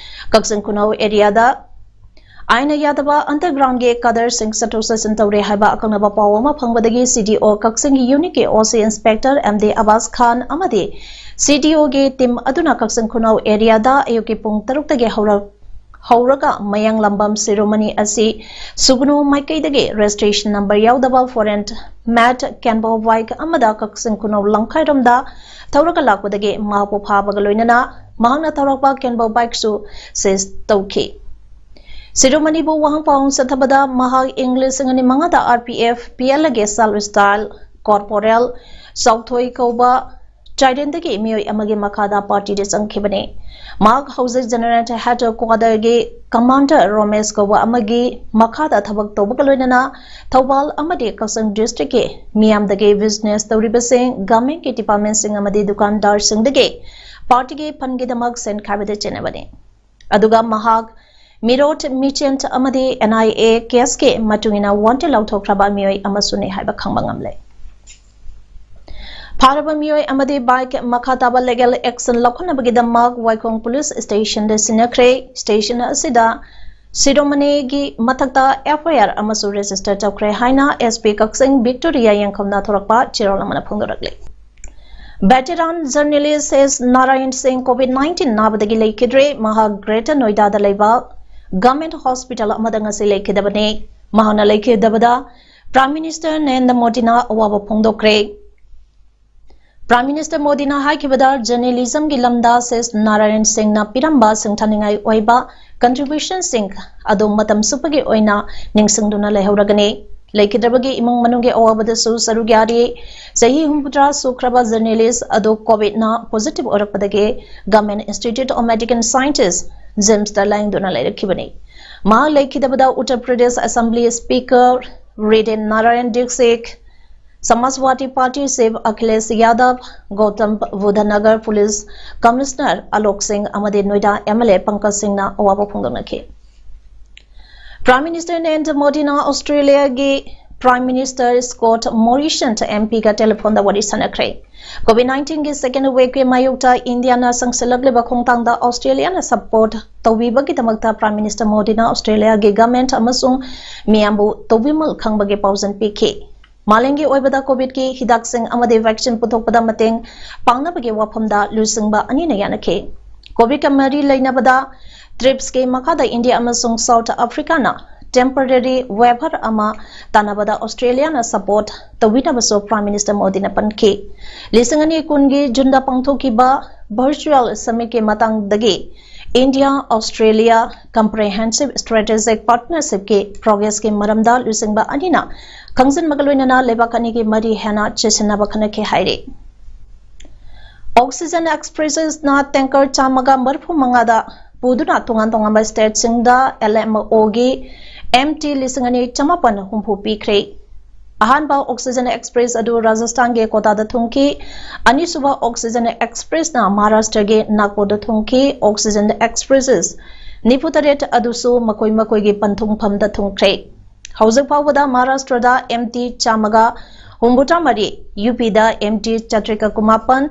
ꯀꯛꯆꯤꯡ ꯈꯨꯅꯧ areaꯗ ꯑꯥꯏꯟꯅ ꯌꯥꯗꯕ undergroundꯒꯤ cadreꯁꯤꯡ ꯆꯠꯊꯣꯛ ꯆꯠꯁꯤꯟ ꯇꯧꯔꯦ ꯍꯥꯏꯕ ꯑꯀꯛꯅꯕ ꯄꯥꯎ ꯑꯃ ꯐꯪꯕꯗꯒꯤ C D O ꯀꯛꯆꯤꯡꯒꯤ unitꯀꯤ O C inspector M D ꯑꯕꯥꯁ ꯈꯥꯟ ꯑꯃꯗꯤ C D Oꯒꯤ team ꯑꯗꯨꯅ ꯀꯛꯆꯤꯡ ꯈꯨꯅꯧ areaꯗ ꯑꯌꯨꯛꯀꯤ ꯄꯨꯡ ꯇꯔꯨꯛꯇꯒꯤ ꯍꯧꯔꯛ-, ꯍꯧꯔꯒ ꯃꯌꯥꯡꯂꯝꯕꯝ ꯁꯤꯔꯣꯃꯅꯤ ꯑꯁꯤ ꯁꯨꯒꯅꯨ ꯃꯥꯏꯀꯩꯗꯒꯤ registration number ꯌꯥꯎꯗꯕ foreign made Kenbo bike ꯑꯃꯗ ꯀꯛꯆꯤꯡ ꯈꯨꯅꯧ ꯂꯝꯈꯥꯏꯔꯣꯝꯗ ꯊꯧꯔꯒ ꯂꯥꯛꯄꯗꯒꯤ ꯃꯍꯥꯛꯄꯨ ꯐꯥꯕꯒ ꯂꯣꯏꯅꯅ ꯃꯍꯥꯛꯅ ꯊꯧꯔꯛꯄ Kenbo bikeꯁꯨ seize ꯇꯧꯈꯤ꯫ ꯁꯤꯔꯣꯃꯅꯤꯕꯨ ꯋꯥꯍꯪ ꯄꯥꯎꯍꯪ ꯆꯠꯊꯕꯗ ꯃꯍꯥꯛ ꯏꯪ ꯂꯤꯁꯤꯡ ꯑꯅꯤ ꯃꯉꯥꯗ R P F P L Aꯒꯤ self style corporal ꯆꯥꯎꯊꯣꯏ ꯀꯧꯕ ꯆꯥꯏꯔꯦꯟꯗꯒꯤ ꯃꯤꯑꯣꯏ ꯑꯃꯒꯤ ꯃꯈꯥꯗ partyꯗ ꯆꯪꯈꯤꯕꯅꯤ꯫ ꯃꯍꯥꯛ ꯍꯧꯖꯤꯛ General Headquarterꯒꯤ commander ꯔꯣꯃꯦꯁ ꯀꯧꯕ ꯑꯃꯒꯤ ꯃꯈꯥꯗ ꯊꯕꯛ ꯇꯧꯕꯒ ꯂꯣꯏꯅꯅ ꯊꯧꯕꯥꯜ ꯑꯃꯗꯤ ꯀꯛꯆꯤꯡ districtꯀꯤ ꯃꯤꯌꯥꯝꯗꯒꯤ business ꯇꯧꯔꯤꯕꯁꯤꯡ, governmentꯀꯤ departmentꯁꯤꯡ ꯑꯃꯗꯤ ꯗꯨꯀꯥꯟꯗꯥꯔꯁꯤꯡꯗꯒꯤ partyꯒꯤ fundꯒꯤꯗꯃꯛ ꯁꯦꯟ ꯈꯥꯏꯕꯗ ꯆꯦꯟꯅꯕꯅꯤ꯫ ꯑꯗꯨꯒ ꯃꯍꯥꯛ ꯃꯤꯔꯣꯠ, ꯃꯤꯆꯦꯟ ꯑꯃꯗꯤ N I A caseꯀꯤ ꯃꯇꯨꯡ ꯏꯟꯅ wanted ꯂꯥꯎꯊꯣꯛꯈ꯭ꯔꯕ ꯃꯤꯑꯣꯏ ꯑꯃꯁꯨꯅꯤ ꯍꯥꯏꯕ ꯈꯪꯕ ꯉꯝꯂꯦ꯫ ꯐꯥꯔꯕ ꯃꯤꯑꯣꯏ ꯑꯃꯗꯤ bike ꯃꯈꯥ ꯇꯥꯕ legal action ꯂꯧꯈꯠꯅꯕꯒꯤꯗꯃꯛ ꯋꯥꯏꯈꯣꯡ police stationꯗ ꯁꯤꯟꯅꯈ꯭ꯔꯦ꯫ Station ꯑꯁꯤꯗ ꯁꯤꯔꯣꯃꯅꯤꯒꯤ ꯃꯊꯛꯇ F I R ꯑꯃꯁꯨ register ꯇꯧꯈ꯭ꯔꯦ ꯍꯥꯏꯅ S P ꯀꯛꯆꯤꯡ ꯕꯤꯛꯇꯣꯔꯤꯌꯥ ꯌꯦꯡꯈꯝꯅ ꯊꯣꯔꯛꯄ ꯆꯦꯔꯣꯜ ꯑꯃꯅ ꯐꯣꯡꯗꯣꯔꯛꯂꯤ꯫ Veteran journalist S Narayan Singh COVID nineteen ꯅꯥꯕꯗꯒꯤ ꯂꯩꯈꯤꯗ꯭ꯔꯦ꯫ ꯃꯍꯥꯛ Greater Noidada ꯂꯩꯕ government hospital ꯑꯃꯗ ꯉꯁꯤ ꯂꯩꯈꯤꯗꯕꯅꯤ꯫ ꯃꯍꯥꯛꯅ ꯂꯩꯈꯤꯗꯕꯗ Prime Minister Narendra Modina ꯑꯋꯥꯕ ꯐꯣꯡꯗꯣꯛꯈ꯭ꯔꯦ꯫ Prime Minister ꯃꯣꯗꯤꯅ ꯍꯥꯏꯈꯤꯕꯗ, journalismꯒꯤ ꯂꯝꯗ ꯁꯦꯁ ꯅꯥꯔꯥꯌꯟ ꯁꯤꯡꯅ ꯄꯤꯔꯝꯕ ꯁꯤꯡꯊꯥꯅꯤꯡꯉꯥꯏ ꯑꯣꯏꯕ contributionꯁꯤꯡ ꯑꯗꯨ ꯃꯇꯝ ꯆꯨꯞꯄꯒꯤ ꯑꯣꯏꯅ ꯅꯤꯡꯁꯤꯡꯗꯨꯅ ꯂꯩꯍꯧꯔꯒꯅꯤ꯫ ꯂꯩꯈꯤꯗ꯭ꯔꯕꯒꯤ ꯏꯃꯨꯡ ꯃꯅꯨꯡꯒꯤ ꯑꯋꯥꯕꯗꯁꯨ ꯁꯔꯨꯛ ꯌꯥꯔꯤ꯫ ꯆꯍꯤ ꯍꯨꯝꯐꯨꯇꯔꯥ ꯁꯨꯈ꯭ꯔꯕ journalist ꯑꯗꯨ COVIDꯅ positive ꯑꯣꯏꯔꯛꯄꯗꯒꯤ Government Institute of Medical Sciences, JIMSꯇ ꯂꯥꯌꯦꯡꯗꯨꯅ ꯂꯩꯔꯛꯈꯤꯕꯅꯤ꯫ ꯃꯍꯥꯛ ꯂꯩꯈꯤꯗꯕꯗ ꯎꯠꯇꯔ ꯄ꯭ꯔꯗꯦꯁ Assembly Speaker ꯔꯤꯇꯦꯟ Narayan Dikshit, Samajwadi party chief Akhilesh Yadav, Gautam Buddh Nagar police commissioner Alok Singh ꯑꯃꯗꯤ ꯅꯣꯏꯗꯥ MLA ꯄꯪꯀꯖ ꯁꯤꯡꯅ ꯑꯋꯥꯕ ꯐꯣꯡꯗꯣꯛꯅꯈꯤ꯫ Prime Minister ꯅꯔꯦꯟꯗ꯭ꯔ ꯃꯣꯗꯤꯅ ꯑꯣꯁꯇ꯭ꯔꯦꯂꯤꯌꯥꯒꯤ Prime Minister Scott Morrison MPꯒ ꯇꯦꯂꯤꯐꯣꯟꯗ ꯋꯥꯔꯤ ꯁꯥꯟꯅꯈ꯭ꯔꯦ꯫ COVID nineteenꯒꯤ second waveꯀꯤ ꯃꯥꯌꯣꯛꯇ ꯏꯟꯗꯤꯌꯥꯅ ꯆꯪꯁꯤꯜꯂꯛꯂꯤꯕ ꯈꯣꯡꯊꯥꯡꯗ ꯑꯣꯁꯇ꯭ꯔꯦꯂꯤꯌꯥꯅ support ꯇꯧꯕꯤꯕꯒꯤꯗꯃꯛꯇ Prime Minister ꯃꯣꯗꯤꯅ ꯑꯣꯁꯇ꯭ꯔꯦꯂꯤꯌꯥꯒꯤ government ꯑꯃꯁꯨꯡ ꯃꯤꯌꯥꯝꯕꯨ ꯇꯧꯕꯤꯃꯜ ꯈꯪꯕꯒꯤ ꯄꯥꯎꯖꯦꯜ ꯄꯤꯈꯤ꯫ ꯃꯥꯂꯦꯝꯒꯤ ꯑꯣꯏꯕꯗ COVIDꯀꯤ ꯍꯤꯗꯥꯛꯁꯤꯡ ꯑꯃꯗꯤ vaccine ꯄꯨꯊꯣꯛꯄꯗ ꯃꯇꯦꯡ ꯄꯥꯡꯅꯕꯒꯤ ꯋꯥꯐꯝꯗ ꯂꯨꯆꯤꯡꯕ ꯑꯅꯤꯅ ꯌꯥꯅꯈꯤ꯫ COVIDꯀ ꯃꯔꯤ ꯂꯩꯅꯕꯗ TRIPSꯀꯤ ꯃꯈꯥꯗ ꯏꯟꯗꯤꯌꯥ ꯑꯃꯁꯨꯡ South Africaꯅ temporary waiver ꯑꯃ ꯇꯥꯟꯅꯕꯗ ꯑꯣꯁꯇ꯭ꯔꯦꯂꯤꯌꯥꯅ support ꯇꯧꯕꯤꯅꯕꯁꯨ Prime Minister ꯃꯣꯗꯤꯅ ꯄꯟꯈꯤ꯫ ꯂꯤꯁꯤꯡ ꯑꯅꯤ ꯀꯨꯟꯒꯤ Juneꯗ ꯄꯥꯡꯊꯣꯛꯈꯤꯕ virtual summitꯀꯤ ꯃꯇꯥꯡꯗꯒꯤ India Australia Comprehensive Strategic Partnershipꯀꯤ progressꯀꯤ ꯃꯔꯝꯗ ꯂꯨꯆꯤꯡꯕ ꯑꯅꯤꯅ ꯈꯪꯖꯤꯟꯕꯒ ꯂꯣꯏꯅꯅ ꯂꯩꯕꯥꯛ ꯑꯅꯤꯒꯤ ꯃꯔꯤ ꯍꯦꯟꯅ ꯆꯦꯠꯁꯤꯟꯅꯕ ꯈꯟꯅꯈꯤ ꯍꯥꯏꯔꯤ꯫ Oxygen Expressꯅ tanker ꯆꯥꯝꯃꯒ ꯃꯔꯤꯐꯨ ꯃꯉꯥꯗ ꯄꯨꯗꯨꯅ ꯇꯣꯉꯥꯟ ꯇꯣꯉꯥꯟꯕ stateꯁꯤꯡꯗ LMOꯒꯤ MT ꯂꯤꯁꯤꯡ ꯑꯅꯤ ꯆꯃꯥꯄꯟ ꯍꯨꯝꯐꯨ ꯄꯤꯈ꯭ꯔꯦ꯫ ꯑꯍꯥꯟꯕ Oxygen Express ꯑꯗꯨ ꯔꯥꯖꯁꯊꯥꯟꯒꯤ ꯀꯣꯇꯥꯗ ꯊꯨꯡꯈꯤ꯫ ꯑꯅꯤꯁꯨꯕ Oxygen Expressꯅ ꯃꯍꯥꯔꯥꯁꯇ꯭ꯔꯒꯤ ꯅꯥꯒꯄꯨꯔꯗ ꯊꯨꯡꯈꯤ꯫ Oxygen Expresses ꯅꯤꯐꯨ ꯇꯔꯦꯠ ꯑꯗꯨꯁꯨ ꯃꯈꯣꯏ ꯃꯈꯣꯏꯒꯤ ꯄꯟꯊꯨꯡꯐꯝꯗ ꯊꯨꯡꯈ꯭ꯔꯦ꯫ ꯍꯧꯖꯤꯛ ꯐꯥꯎꯕꯗ ꯃꯍꯥꯔꯥꯁꯇ꯭ꯔꯗ MT ꯆꯥꯝꯃꯒ ꯍꯨꯝꯐꯨꯇꯔꯥ ꯃꯔꯤ, UPꯗ MT ꯆꯥꯇ꯭ꯔꯦꯠꯀ ꯀꯨꯟꯃꯥꯄꯟ,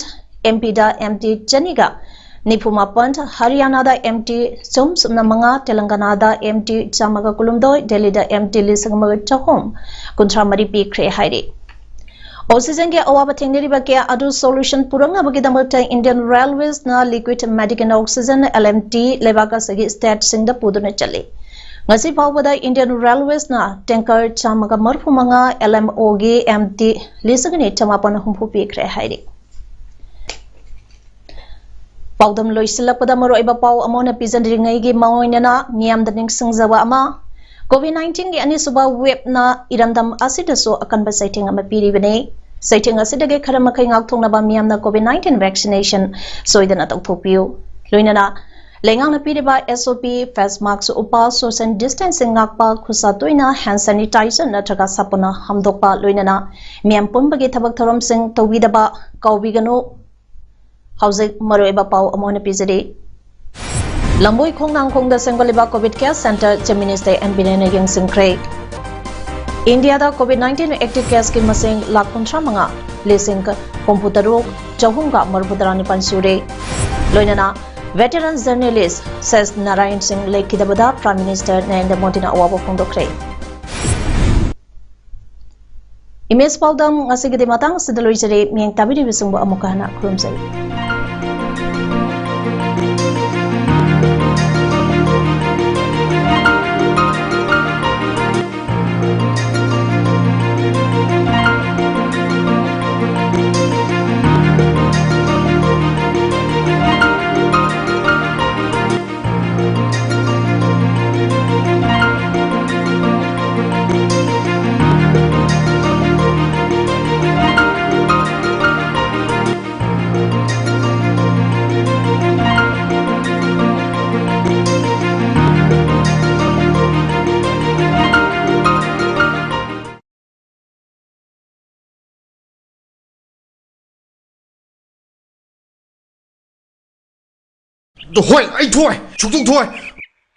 MPꯗ MT ꯆꯅꯤꯒ ꯅꯤꯐꯨ ꯃꯥꯄꯟ, ꯍꯔꯤꯌꯥꯅꯥꯗ MT ꯆꯍꯨꯝ ꯁꯨꯞꯅ ꯃꯉꯥ, ꯇꯦꯂꯪꯒꯅꯥꯗ MT ꯆꯥꯝꯃꯒ ꯀꯨꯟꯍꯨꯝꯗꯣꯏ, ꯗꯦꯜꯂꯤꯗ MT ꯂꯤꯁꯤꯡ ꯑꯃꯒ ꯆꯍꯨꯝ ꯀꯨꯟꯊ꯭ꯔꯥ ꯃꯔꯤ ꯄꯤꯈ꯭ꯔꯦ ꯍꯥꯏꯔꯤ꯫ Oxygenꯒꯤ ꯑꯋꯥꯕ ꯊꯦꯡꯅꯔꯤꯕ ꯀꯌꯥ ꯑꯗꯨ solution ꯄꯨꯔꯛꯅꯕꯒꯤꯗꯃꯛꯇ Indian Railwaysꯅ liquid medical oxygen, LMT, ꯂꯩꯕꯥꯛ ꯑꯁꯤꯒꯤ stateꯁꯤꯡꯗ ꯄꯨꯗꯨꯅ ꯆꯠꯂꯤ꯫ ꯉꯁꯤ ꯐꯥꯎꯕꯗ Indian Railwaysꯅ tanker ꯆꯥꯝꯃꯒ ꯃꯔꯤꯐꯨ ꯃꯉꯥ, LMOꯒꯤ MT ꯂꯤꯁꯤꯡ ꯑꯅꯤ ꯆꯃꯥꯄꯟ ꯍꯨꯝꯐꯨ ꯄꯤꯈ꯭ꯔꯦ ꯍꯥꯏꯔꯤ꯫ ꯄꯥꯎꯗꯝ ꯂꯣꯏꯁꯤꯜꯂꯛꯄꯗ ꯃꯔꯨꯑꯣꯏꯕ ꯄꯥꯎ ꯑꯃ ꯑꯣꯏꯅ ꯄꯤꯖꯅꯤꯡꯉꯩꯒꯤ ꯃꯑꯣꯡ ꯑꯣꯏꯅꯅ ꯃꯤꯌꯥꯝꯗ ꯅꯤꯡꯁꯤꯡꯖꯕ ꯑꯃ, COVID nineteenꯒꯤ ꯑꯅꯤꯁꯨꯕ waveꯅ ꯏꯔꯝꯗꯝ ꯑꯁꯤꯗꯁꯨ ꯑꯀꯟꯕ ꯆꯩꯊꯦꯡ ꯑꯃ ꯄꯤꯔꯤꯕꯅꯤ꯫ ꯆꯩꯊꯦꯡ ꯑꯁꯤꯗꯒꯤ ꯈꯔ ꯃꯈꯩ ꯉꯥꯛꯊꯣꯛꯅꯕ ꯃꯤꯌꯥꯝꯅ COVID nineteen vaccination ꯁꯣꯏꯗꯅ ꯇꯧꯊꯣꯛꯄꯤꯌꯨ꯫ ꯂꯣꯏꯅꯅ ꯂꯩꯉꯥꯛꯅ ꯄꯤꯔꯤꯕ SOP, face mask ꯎꯞꯄ, social distancing ꯉꯥꯛꯄ, ꯈꯨꯠꯁꯥ ꯇꯣꯏꯅ hand sanitizer ꯅꯠꯇ꯭ꯔꯒ ꯁꯥꯄꯣꯟꯅ ꯍꯥꯝꯗꯣꯛꯄ, ꯂꯣꯏꯅꯅ ꯃꯤꯌꯥꯝ ꯄꯨꯝꯕꯒꯤ ꯊꯕꯛ ꯊꯧꯔꯝꯁꯤꯡ ꯇꯧꯕꯤꯗꯕ ꯀꯥꯎꯕꯤꯒꯅꯨ꯫ ꯍꯧꯖꯤꯛ ꯃꯔꯨꯑꯣꯏꯕ ꯄꯥꯎ ꯑꯃ ꯑꯣꯏꯅ ꯄꯤꯖꯔꯤ꯫ ꯂꯝꯕꯣꯏ ꯈꯣꯡꯅꯥꯡꯈꯣꯡꯗ ꯁꯦꯝꯒꯠꯂꯤꯕ COVID care center Chief Minister N Birenꯅ ꯌꯦꯡꯁꯤꯟꯈ꯭ꯔꯦ꯫ ꯏꯟꯗꯤꯌꯥꯗ COVID nineteen active caseꯀꯤ ꯃꯁꯤꯡ ꯂꯥꯈ ꯀꯨꯟꯊ꯭ꯔꯥ ꯃꯉꯥ ꯂꯤꯁꯤꯡ ꯍꯨꯝꯐꯨ ꯇꯔꯨꯛ ꯆꯍꯨꯝꯒ ꯃꯔꯤꯐꯨ ꯇꯔꯥꯅꯤꯄꯥꯟ ꯁꯨꯔꯦ꯫ ꯂꯣꯏꯅꯅ veteran journalist ꯁꯦꯁ ꯅꯥꯔꯥꯌꯟ ꯁꯤꯡ ꯂꯩꯈꯤꯗꯕꯗ Prime Minister ꯅꯔꯦꯟꯗ꯭ꯔ ꯃꯣꯗꯤꯅ ꯑꯋꯥꯕ ꯐꯣꯡꯗꯣꯛꯈ꯭ꯔꯦ꯫ Image ꯄꯥꯎꯗꯝ ꯉꯁꯤꯒꯤꯗꯤ ꯃꯇꯥꯡ ꯑꯁꯤꯗ ꯂꯣꯏꯖꯔꯦ꯫ ꯃꯤꯠꯌꯦꯡ ꯇꯥꯕꯤꯔꯤꯕꯁꯤꯡꯕꯨ ꯑꯃꯨꯛꯀ ꯍꯟꯅ ꯈꯨꯔꯨꯝꯖꯔꯤ꯫ ꯍꯣꯏ, ꯑꯩ ꯊꯣꯛꯑꯣꯏ, ꯁꯨꯛꯊꯣꯛ ꯊꯣꯛꯑꯣꯏ꯫